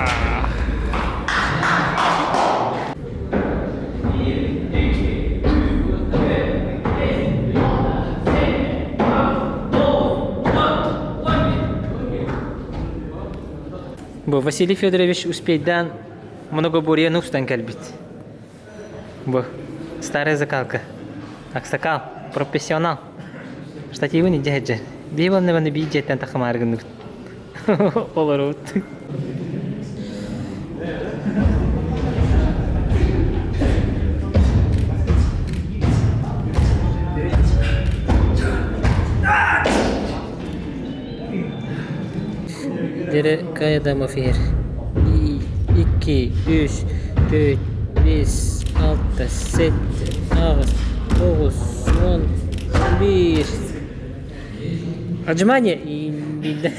Бу Василий Федорович успейдаан многоборьены устан кэлбит. Бу старая закалка. Аксакал, профессионал. Штативын илдьэ сылдьар. Биһи уонна биир дьиэттэн тахамаары гынныбыт. Олоробут. Диэри Каядамов иһэр. Икки, үс, төрт, биэс, алта, сэттэ, аҕыс, тоҕус, уон, биир. Отжимание билдэ.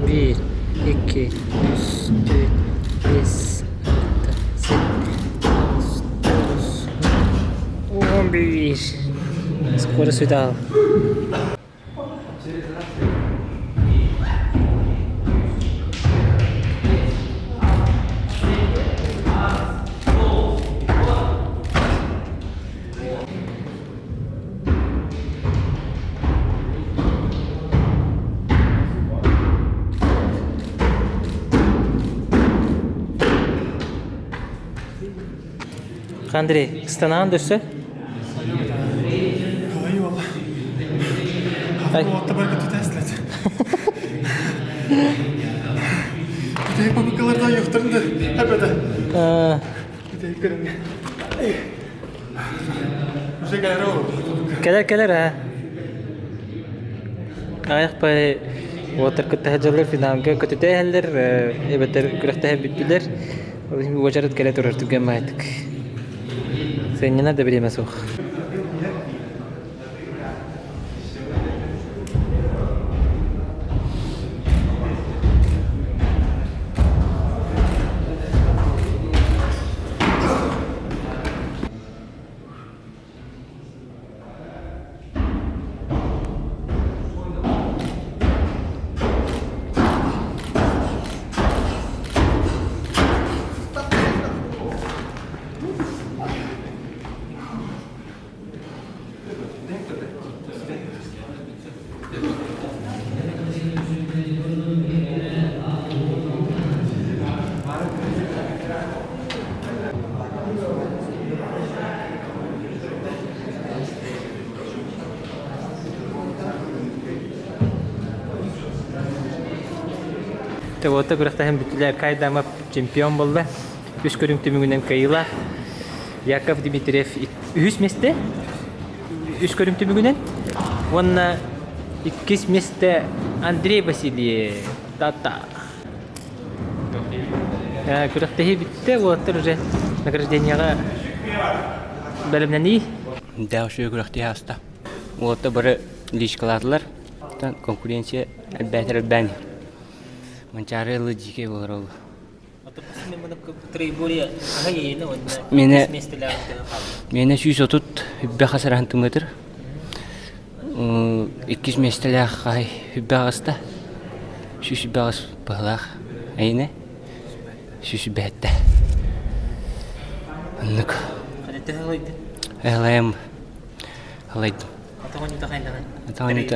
Биир, икки, үс, төрт, биэс, алта, сэттэ, аҕыс, тоҕус, уон биир. Скоро сюда. Андрей, ыстанаҕын дөссө? Бүтэһик попыткаларда ойуохтарын да эбэтэ. Бүтэһик көрүҥҥэ. Уже кэлэр ол. Кэлэр кэлэр аа. Аҕыйах пай уолаттар кытта сылдьаллар финалга көтүтэ иһэллэр эбэтэр күрэхтэһэ бүттүлэр. Уочарат кэлэ турар түргэн баайдык. Сынньанар да бириэмэ суох. Уотта күрэхтэһэн бүттүлэр. Кайдамов чемпион буолла. Үс көрүҥ түмүгүнэн кыайыылаах. Яков Дмитриев үһүс миэстэ үс көрүҥ түмүгүнэн уонна иккис миэстэ Андрей Васильев тата күрэхтэһии бүттэ уолаттар уже награждениеҕа бэлэмнэнии Дээх үчүгэй күрэхтэһии ааста. Уолаттар бары личкалаатылар. Конкуренция элбээтэр элбээн иһэр. Манчаары ылы дьиикэй буолар ол. Миэнэ миэнэ 130 үббэ хас сантиметр. Иккис миэстэлээх хай үббэ аҕыста. 108 быһылаах эйине. 107. Оннук. Элэм Алайдым. Атаҕын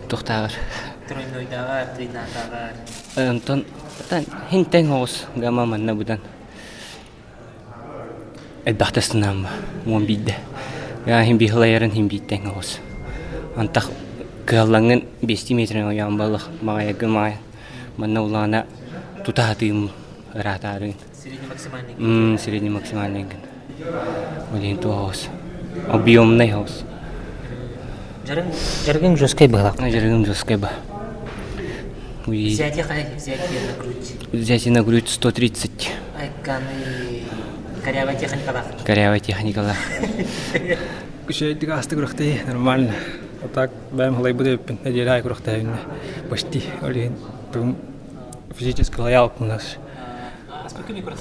Туохтааҕар. Тройнойдааҕар, тринатааҕар. Онтон хин тэҥ оҕус гама манна быдан элбэхтэ ыстынаамма уон биирдэ. Хин биһылайарын хин бииртэҥ оҕус. Антах кыаллаҥҥын биэстии метрин ойоон балах маҕайаргын маҕайан манна улаана тута сатыым ыраатаарыын. Средний максимальный. Средний максимальный гын. Ол иһин туох оҕус. Объемный оҕус. Дьарыгыҥ жесткай быһалаах. Дьарыгым жесткай ба. Взятие взятие на грудь. Взятие на грудь 130. Айканы корявая техникалаах. Корявая техникалаах. Үчүгэйдик ааста күрэхтэһии нормально. А так бэйэм халайбыт эбиппин нэдиэлэ аайы күрэхтэһэбиннэ. Почти ол иһин бүгүн физически лоялк у нас.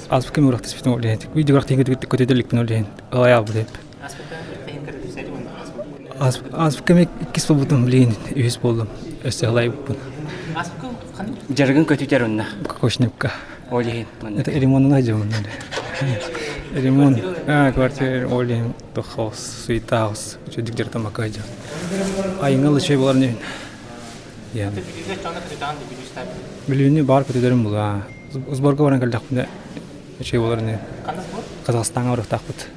Аспыкым күрэхтэспитим ол иһин. Видео күрэхтэһиин көтүтэ иликпин ол иһин лоялбыт эбиппин. Аспыкым иккис буолбутум билигин үһүс буоллум. Өссө халайбыппын. Дьарыгын көтүтэр онно. Кокошникка. Ол иһин. Это ремонт дьомун. Ремонт. А, квартира ол иһин тохоос, суетаус, үчүгдүк дьарытамакка дьон. Айыҥал үчүгэй болар нин. Бүлүүнү баар көтүдэрим була. Сборга баран кэлдэхпинэ үчүгэй болар ини. Казахстаҥҥа барыахтаахпыт.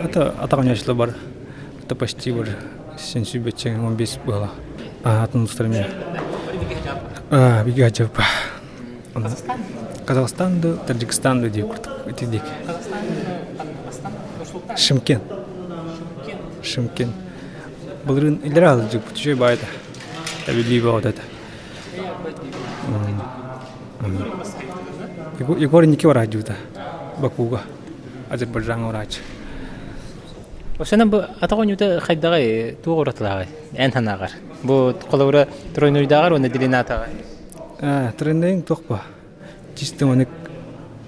Это атаҕын бар. Это почти бар сенсүбэччэҥ 15 буола. Атын устарым Биги ажапа. Казахстан да, Таджикистан да диye курдук. Ити Шымкент. Шымкент. Былырыын илдьэр аһылдьыппыт үчүгэй баайда. Эбилии бөҕөтө этэ. Егор инники барааччыта Бакуга Азербайджаҥҥа барааччы. Осенен бу атах оонньуута хайдаҕый туох уратылааҕый эн санааҕар? Бу холобура тройнуйдааҕар уонна длинатааҕар. Тройнуйуҥ туох ба? Чисто маннык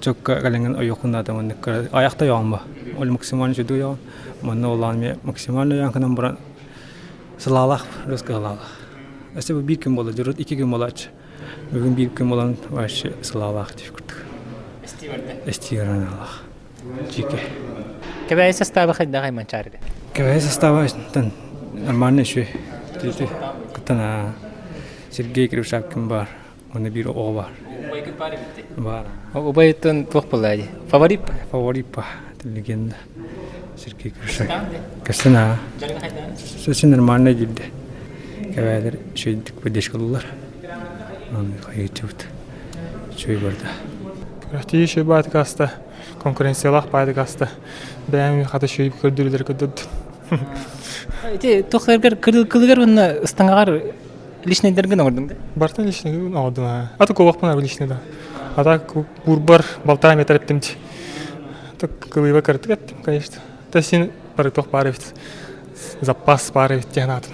чокка кэлэҥҥин ойуоххун наада маннык айахта ойоҕун ба ол максимально үчүгэй ойоҕун манна улаан эмиэ максимально ойоон гынан баран сылаалаах плюс кыһалаалаах өссө бу биир күн буолла дьурут икки күн буолааччы бүгүн биир күн буолан вообще сылаалаах диир курдук эстигараналаах чике Кэбээйи састааба хайдах айманчаарыга? Кэбээйи састааба нормально үчүгэй кыттан Сергей Кривошапкин баар Уонна биир оҕо баар. Убайгыт баар эбит Баар. Убайыттан туох буолла дии? Фаворит Фаворит па, легенда. Сергей Крышак. Кэсен аа. Сөсө нормально диирде. Кэбээлер үчүгүйдүк поддержкалуулар. Аны хайычыбыт. Үчүгэй барда. Күрэхтии үчүгэй баайдык ааста. Конкуренциялаах баайдык ааста. Бэйэм хата үчүгэй көрдөрүүлэр көрдөрдүм. Ити туохтаргар кылыгар уонна ыстаҥаҕар личнэйдэргин оҥордуҥ да? Бартан личный оҥордум аа. А то куобахпын личный да. А так курбар полтора метра эттим Так кылыыба кырытык эттим, конечно. Та син барытох баар эбит. Запас баар эбит диэн аатын.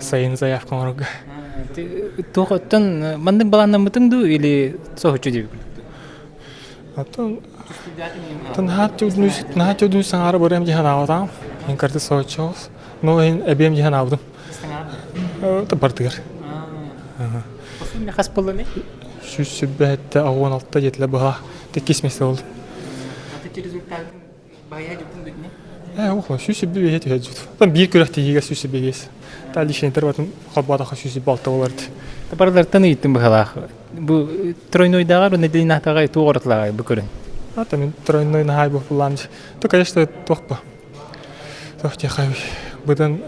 Сайын заявка оҥорорго. Туох оттон маннык балааннаммытыҥ дуу или соһуччу диэбит Оттон наһаа чудун саҥара барыам дии санаабатаҕым. Ин карты соһуччу Ну, ин эбиэм дии санаабытым. Бардыгар. Хас буоллуный? 176 диэтилэр быһа. Иккис миэстэ буолдум. Ээ, ухла, 125 түһэ дьут. Там биир күрэхтэһиигэ 125. Та лишнейтер батын холбоотохо 106 болар. Барылартан ыйыттым быһалаах. Бу тройнойдааҕар нэдиэлинээтэҕэ туох оратылааҕай бу көрүн? А там тройной наһай буоллаан. То, конечно, туох бу. Туох диэхэй быдан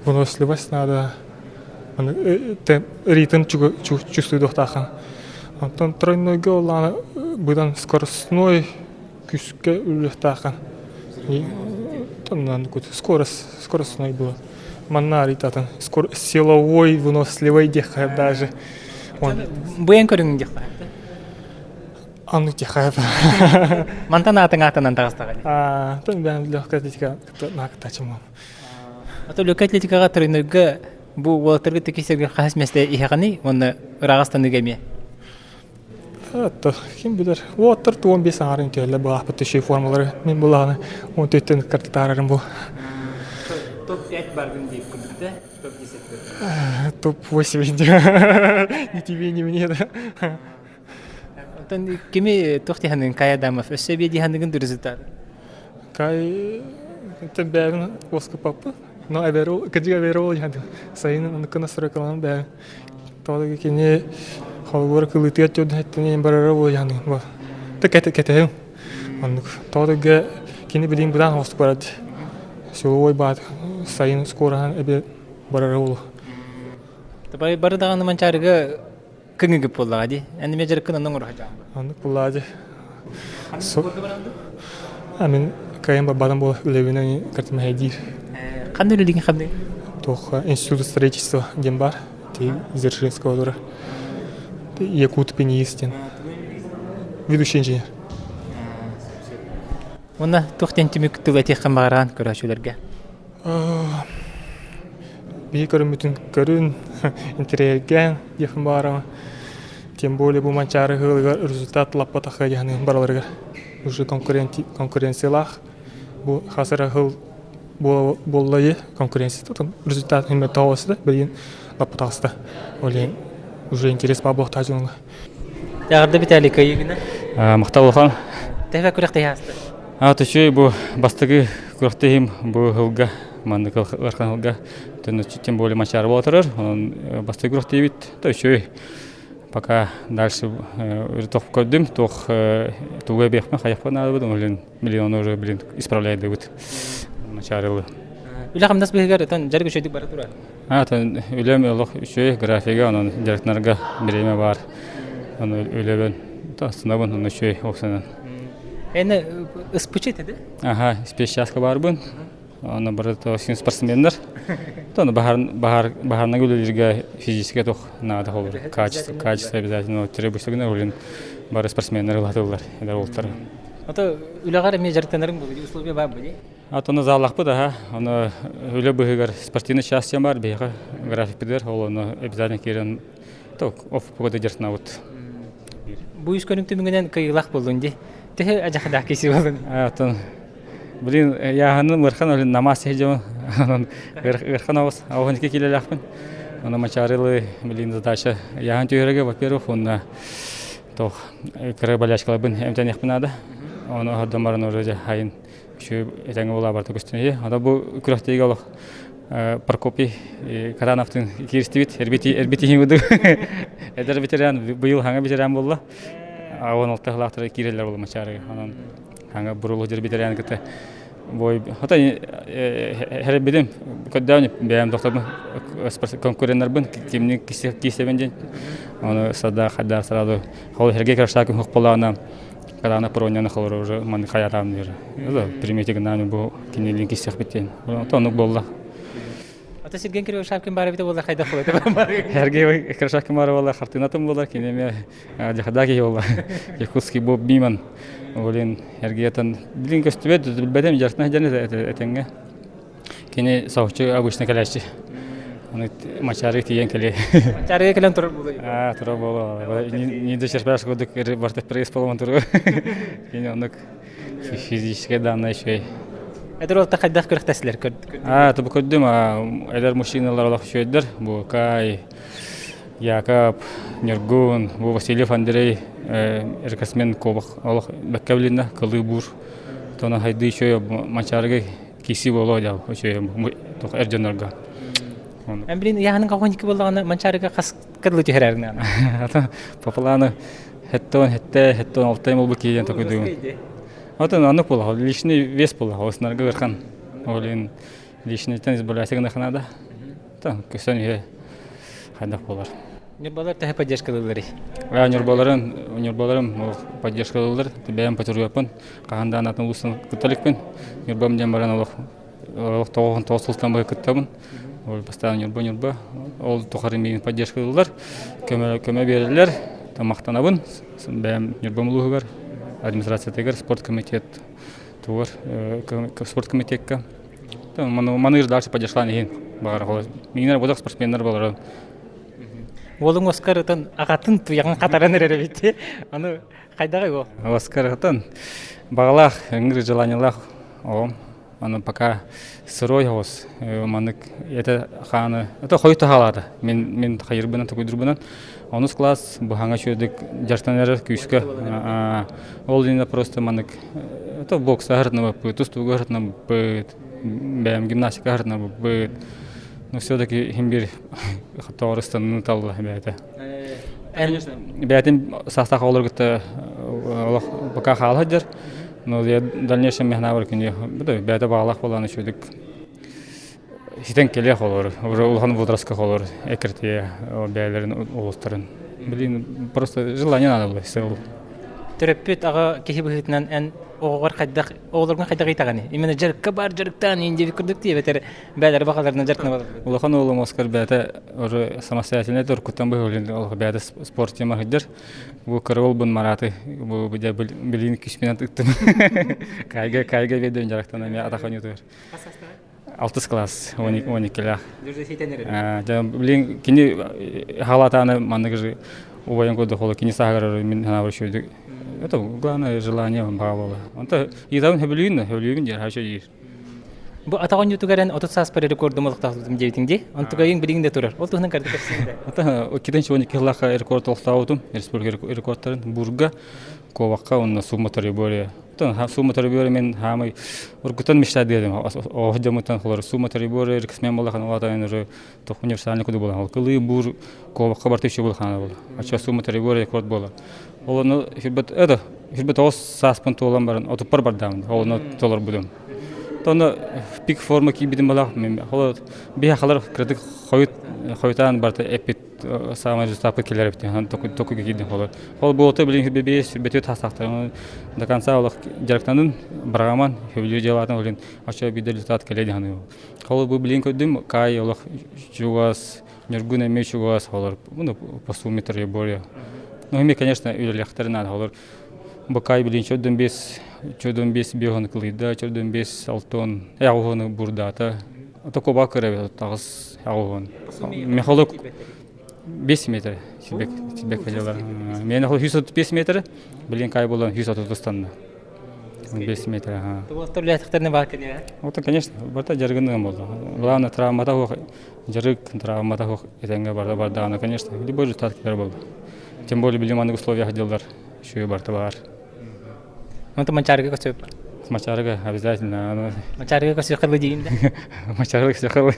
выносливость надо. Ритм чувствуйдуохтаахын. Онтон тройнойга оллаана быдан скоростной күүскэ үлүөхтаахын. Скорость, скоростной было. Манна арыйтатын силовой, выносливый диэххэ даже. Быйан көрүҥ диэххэ. Аны тихая. Мантан аатыҥ аатынан таҕыстаҕа дии. Аа, тон бэйэм легкая атлетика наакытаачым. Ото легкая атлетикаҕа тройнойга бу уолаттарга тикисэргэ хаһыс миэстэ иһэҕиний уонна ырааҕастаныыга эмиэ? Это ким билэр. Уоттар туон бес аҥарын түһэллэр былаахпыт түшүй формалары. Мин былааны он төттөн картытаарарым бу. Топ-5 баргын диир курдук да? Топ-10 Топ-8 Ни тебе, ни мне, да. Оттон кими туох дии Кай Адамов өссө эбиэ дии саныгын результат? Кай бэйэбин уоскупаппын. Но эбэрол, кырдьык эбэрол диэн сайын оннукка настройкаланан бэйэм. Тоҕо кини холобура кылыытыгар төрдүһэттэн барара буолуйааны бу. Та кэтэһим. Оннук. Тоҕо кини билигин быдаан оҕустук барар. Силовой баат сайын скороһан эбэ барара буолуо. Бары даҕаны Манчаарыга кыҥыгып буоллаҕа дии. Эн эмиэ дьарыккын онно оҥоро сылдьаҕын. Оннук буоллаҕа дии. Мин кыайан барбатым буола үлэбинэн картымэһэйдиир. Ханна үлэлиигин ханныгын? Туох институт строительства диэн баар. Дзержинского тура. Якут пениис диэн. Ведущий инженер. Уонна туох диэн түмүк тыл этиэххин баҕараан көрөөччүлэргэ? Биһи көрүммүтүн көрүн, интэриэһиргээн диэхпин баҕарабын. Тем более бу Манчаары ыһыылыгар результат лаппатахха диэхин бараларыгар уже конкуренциялаах. Бу хас эрэ ыһыл буолла дии конкуренция результат именно тоҕуста билигин лаппатаҕыста. Ол иһин уже интерес баар буолуохтаах дьоҥҥо. Эҕэрдэ Виталий кыайыыгына. Махтал улахан. Төһө күрэхтэһии ааста? Аата үчүгэй бу бастакы күрэхтэһиим бу ыһылга маннык ыарахан ыһылга тем более Манчаары буола турар. Онон бастакы күрэхтэһиибит да үчүгэй. Пока дальше туох көрдүм, туох тугу эбиэхпин хайахпын наадабыт, блин, миллиону уже, блин, исправляйдыбыт Манчаарылы. Үлэ-хамнас быыһыгар ытан дьарык үчүгэйдик бара турар. Атын үлэм олох үчүгэй графига, онон дьарыктанарга бириэмэ баар. Ону үлэбин астынабын, ону үчүгэй оксанан. Эне ыспычы этэ да? Аха, спецчаска барбын. Оны бары син спортсменнар. Тону баһар баһар баһарна үлэлииргэ физически туох наада болор. Качество, качество обязательно требуется улин бары спортсменнар ылатылар, эдэр уолтар. Ото үлэҕэр эмиэ дьарыктанарыҥ буолуо, условия баар буолуо. Ат ону зааллахпыт аха, ону үлэ быһыгар спортивный часть бар биһиэхэ графикпытыгар ол ону обязательно киирэн оф погода дьарытынабыт. Бу үс көрүҥ түмүгүнэн кыайыылаах буоллун дии. Төһө адьахадаах киси буоллун? Атын блин яһаны ырхан олин намаз сиһдьон онон ырхан оҕус оҕун ики килэлээхпин. Ону мачарылы блин задача яһан түһэргэ во-первых уонна тох кыра болячкаларбын эмтэниэхпин наада. Ону оһордон баран уже хайын үчүгэй этэҥҥэ буолаа барыта көстүнэйи. Ата бу күрэхтэһиигэ олох Прокопий Карановтын кииристибит. Эрбит иһин курдук. Эдэр ветеран, быйыл хаҥа ветеран буолла. 16 сылаахтара киирэллэр буолла Мачаарыга. Онон хаҥа бурулу дьэр ветеран кытта. Бой хата хэрбидим көрдөөн бэйэм докторбун конкуреннарбын кимни киисэбин диэн оны сада хайдар сразу хол Сергей Крашакин хохполаана Карана проняны холор уже маны хаятаам диир. Примете гынаны бу кинилин киссэх биттен. Онук болла. Ата Сергей Кривошапкин баар эбитэ буоллар хайдах буолуо Сергей Кривошапкин баар буоллар хартыынатын буолар кинеме дьахада киһи буолла. Якутский Боб Биман. Олин Сергейтан билин көстүбэт билбэтим жарытына дьэн этеңге. Кини соһуччу обычно кэлээччи. Аны Мачарыга тиийэн кэлиэ. Мачарыга кэлэн турар буолуо. Аа, турар буолуо. Не дочерпаешь курдук барта пресс поломан туруо. Кини оннук физическое данное еще. Эдэр уолта хайдах күрэхтэстилэр? Аа, тобу көрдүм, эдэр мужчиналар олох үчүгэйдэр. Бу Кай, Яков, Ньургун, бу Васильев Андрей, рекордсмен кобах олох бэккэ билиннэ, кылыы буур. Тона хайды еще Мачарыга киси боло дьал үчүгэй туох эр дьоннорго. Эн билин яһанын кахоники боллаҕына Манчаарыга хас кырлы түһэрэрин По плану хеттон хетте хеттон алтай болбу киен токуйдугун. Отон аннык була личный вес була оснарга ырхан. Олин личныйтан избавляйся гына Та көсөн үһе хайдах болар. Ньурбалар төһө поддержкалыылларый? Ньурбаларын ньурбаларым поддержкалыыллар. Бэйэм патриоппун. Хаһан да анатын улуустан кытта иликпин. Ньурбам диэн баран олох олох тоҕуһун тоҕус сылтан быһа кыттабын. Ол бастаан Ньурба Ньурба. Ол тухары миигин поддержкалыыллар. Көмө көмө биэрэллэр. Махтанабын. Бэйэм Ньурбам улууһугар администрациятыгар спорт комитет тугар спорт комитекка маныыр дальше поддержкалаан иһин баҕар миигинэр бодох спортсменнар болорон Уолуҥ Оскар ытан аҕатын туйаҕын хатаран эрэр эбит. Аны хайдаҕый ол? Оскар ытан баҕалаах, ыҥыр желаниелаах оҕом. Аны пока сырой оҕус маннык это хааны это хойут таһаалаата. Мин мин хайырбынан токуйдурбунан онус класс быһаҥа үчүгэйдик дьарыктанар эрэр күүскэ. Ол иннинэ просто маннык это бокс аһыртына быт, тустууга аһыртына быт, бэйэм гимнастика аһыртына быт. Но все-таки иһин биир тоҕорустанны талла бэйэтэ. Бэйэтин саастаах оҕолору кытта олох пока хаала сылдьар. Но я дальнейшем мехнабар күнү бэйэтэ баҕалаах буолан үчүгдүк ситэн кэлиэх олор. Уже улахан возрастка холор эккиртие бэйэлэрин улустарын. Блин, просто желание надо было все. Төрөппүт аҕа киһи быһыытынан эн оҕоҕор хайдах оҕолоргун хайдах ыйтаҕыный? Именно дьарыкка бар дьарыктаан иин диэбит курдук диэбэтэр бээлэр баҕаларынан дьарыктана балар. Улахан уолум Оскар бэйэтэ уже самостоятельно туркуттан быһыылын ол бэйэтэ спорт тема сылдьар. Бу кыра уолбун Мараты бу билин күспүнэн ыттым. Кайга кайга биэрдим дьарыктана эмиэ атах ойнуутугар. Алтыс класс, он иккилээх. Блин, кини халатааны маннык же убайын курдук холо кини сааһыгар мин санаабар үчүгэйдик это главное желание баҕа буола. Онто ыытабын хөбүлүүн хөбүлүүбүн диэр хача диир. Бу атах оонньуутугар эн 30 сааспар рекордум олохтоохтум диэбитиҥ дии. Онтугайыҥ билигин да турар. Ол туһунан кырдык кэпсиэҥ да. Ата 2012 сыллаахха рекорд олохтообутум республика рекордтарын Бурга, Ковакка уонна Сумма Торибория Сумма Торибори мен хаамай ургутан мечта диэдим. Оҕо дьоммуттан холор Сумма Торибори рекордсмен буоллахан улаатан уже тох универсальный куду буолан. Ол кылыы бур Ковакка барты еще буолхана буолла. Ача Сумма Торибори рекорд буолар. Ол ону хүрбет это хүрбет оҕус сааспын туолан баран отуппар бардаам. Ол ону толорбудум. Тону пик форма киирбитим балах мен холо биһа халар кырдык хойут хойутаан барта эппит саамай результаппыт кэлэр эбит току киирдим холор. Ол буолта билин хүрбе бес хүрбе төрт до конца олох дьарыктанын барааман хөбүлүү дьыалаатын олин ача биир результат кэлэ диханы. Холо бу билин көрдүм кай олох чугас Ньургун эмиэ чугас холор ну по сумме более. Ну эми конечно үлэлэхтэр надо холор Бакай билин чөдөн бес чөдөн бес биоһун кылыйда чөдөн бес алтон эҕуһуну бурдаата Такоба көрөбүт таҕыс эҕуһун Мехолук 5 метр сибек сибек федералар. Мен хол 135 метр, билин кай болан 130 станна. 5 метр, ага. Туостар үлэхтэрне бар кини. Вот, конечно, барта жаргынныгым болду. Главное травмата хуох жарык травмата хуох этэҥҥэ барда бардаҕына, конечно, любой результат кэлэр буолла. Тем более билим аныгы условиях дьыллар үчүгэй барта баар. Онто Манчаарыга көсөп. Мачаарыга обязательно. Мачаарыга көсүөххэ диин да. Мачаарыга көсүөххэ.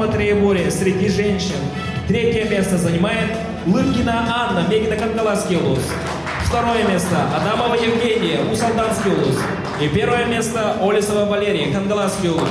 сумма троеборья среди женщин. Третье место занимает Лыткина Анна, Мегино-Кангаласский улус. Второе место Адамова Евгения, Усть-Алданский улус. И первое место Олесова Валерия, Кангаласский улус.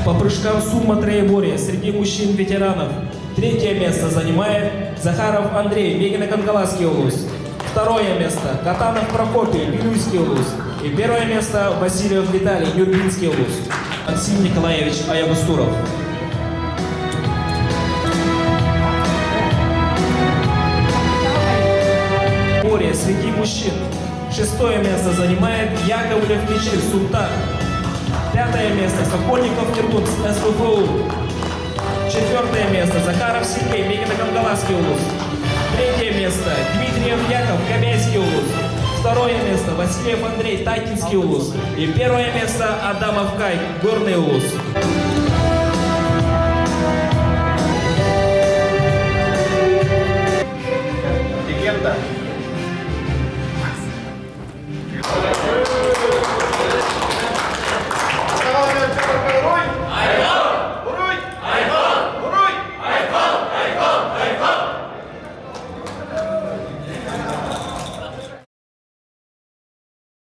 По прыжкам сумма троеборья среди мужчин-ветеранов третье место занимает Захаров Андрей, Мегино-Кангаласский улус. Второе место Катанов Прокопий, Вилюйский улус. И первое место Васильев Виталий, Нюрбинский улус. Максим Николаевич Аягустуров. Море среди мужчин. Шестое место занимает Яковлев Мичир, Сунтар. Пятое место Сокольников Иркут, СВФУ. Четвертое место Захаров Сергей, Мегино-Кангаласский улус. Третье место Дмитриев Яков, Кобяйский улус. Второе место Васильев Андрей, Тайкинский улус. И первое место Адамов Кай, Горный улус. Легенда.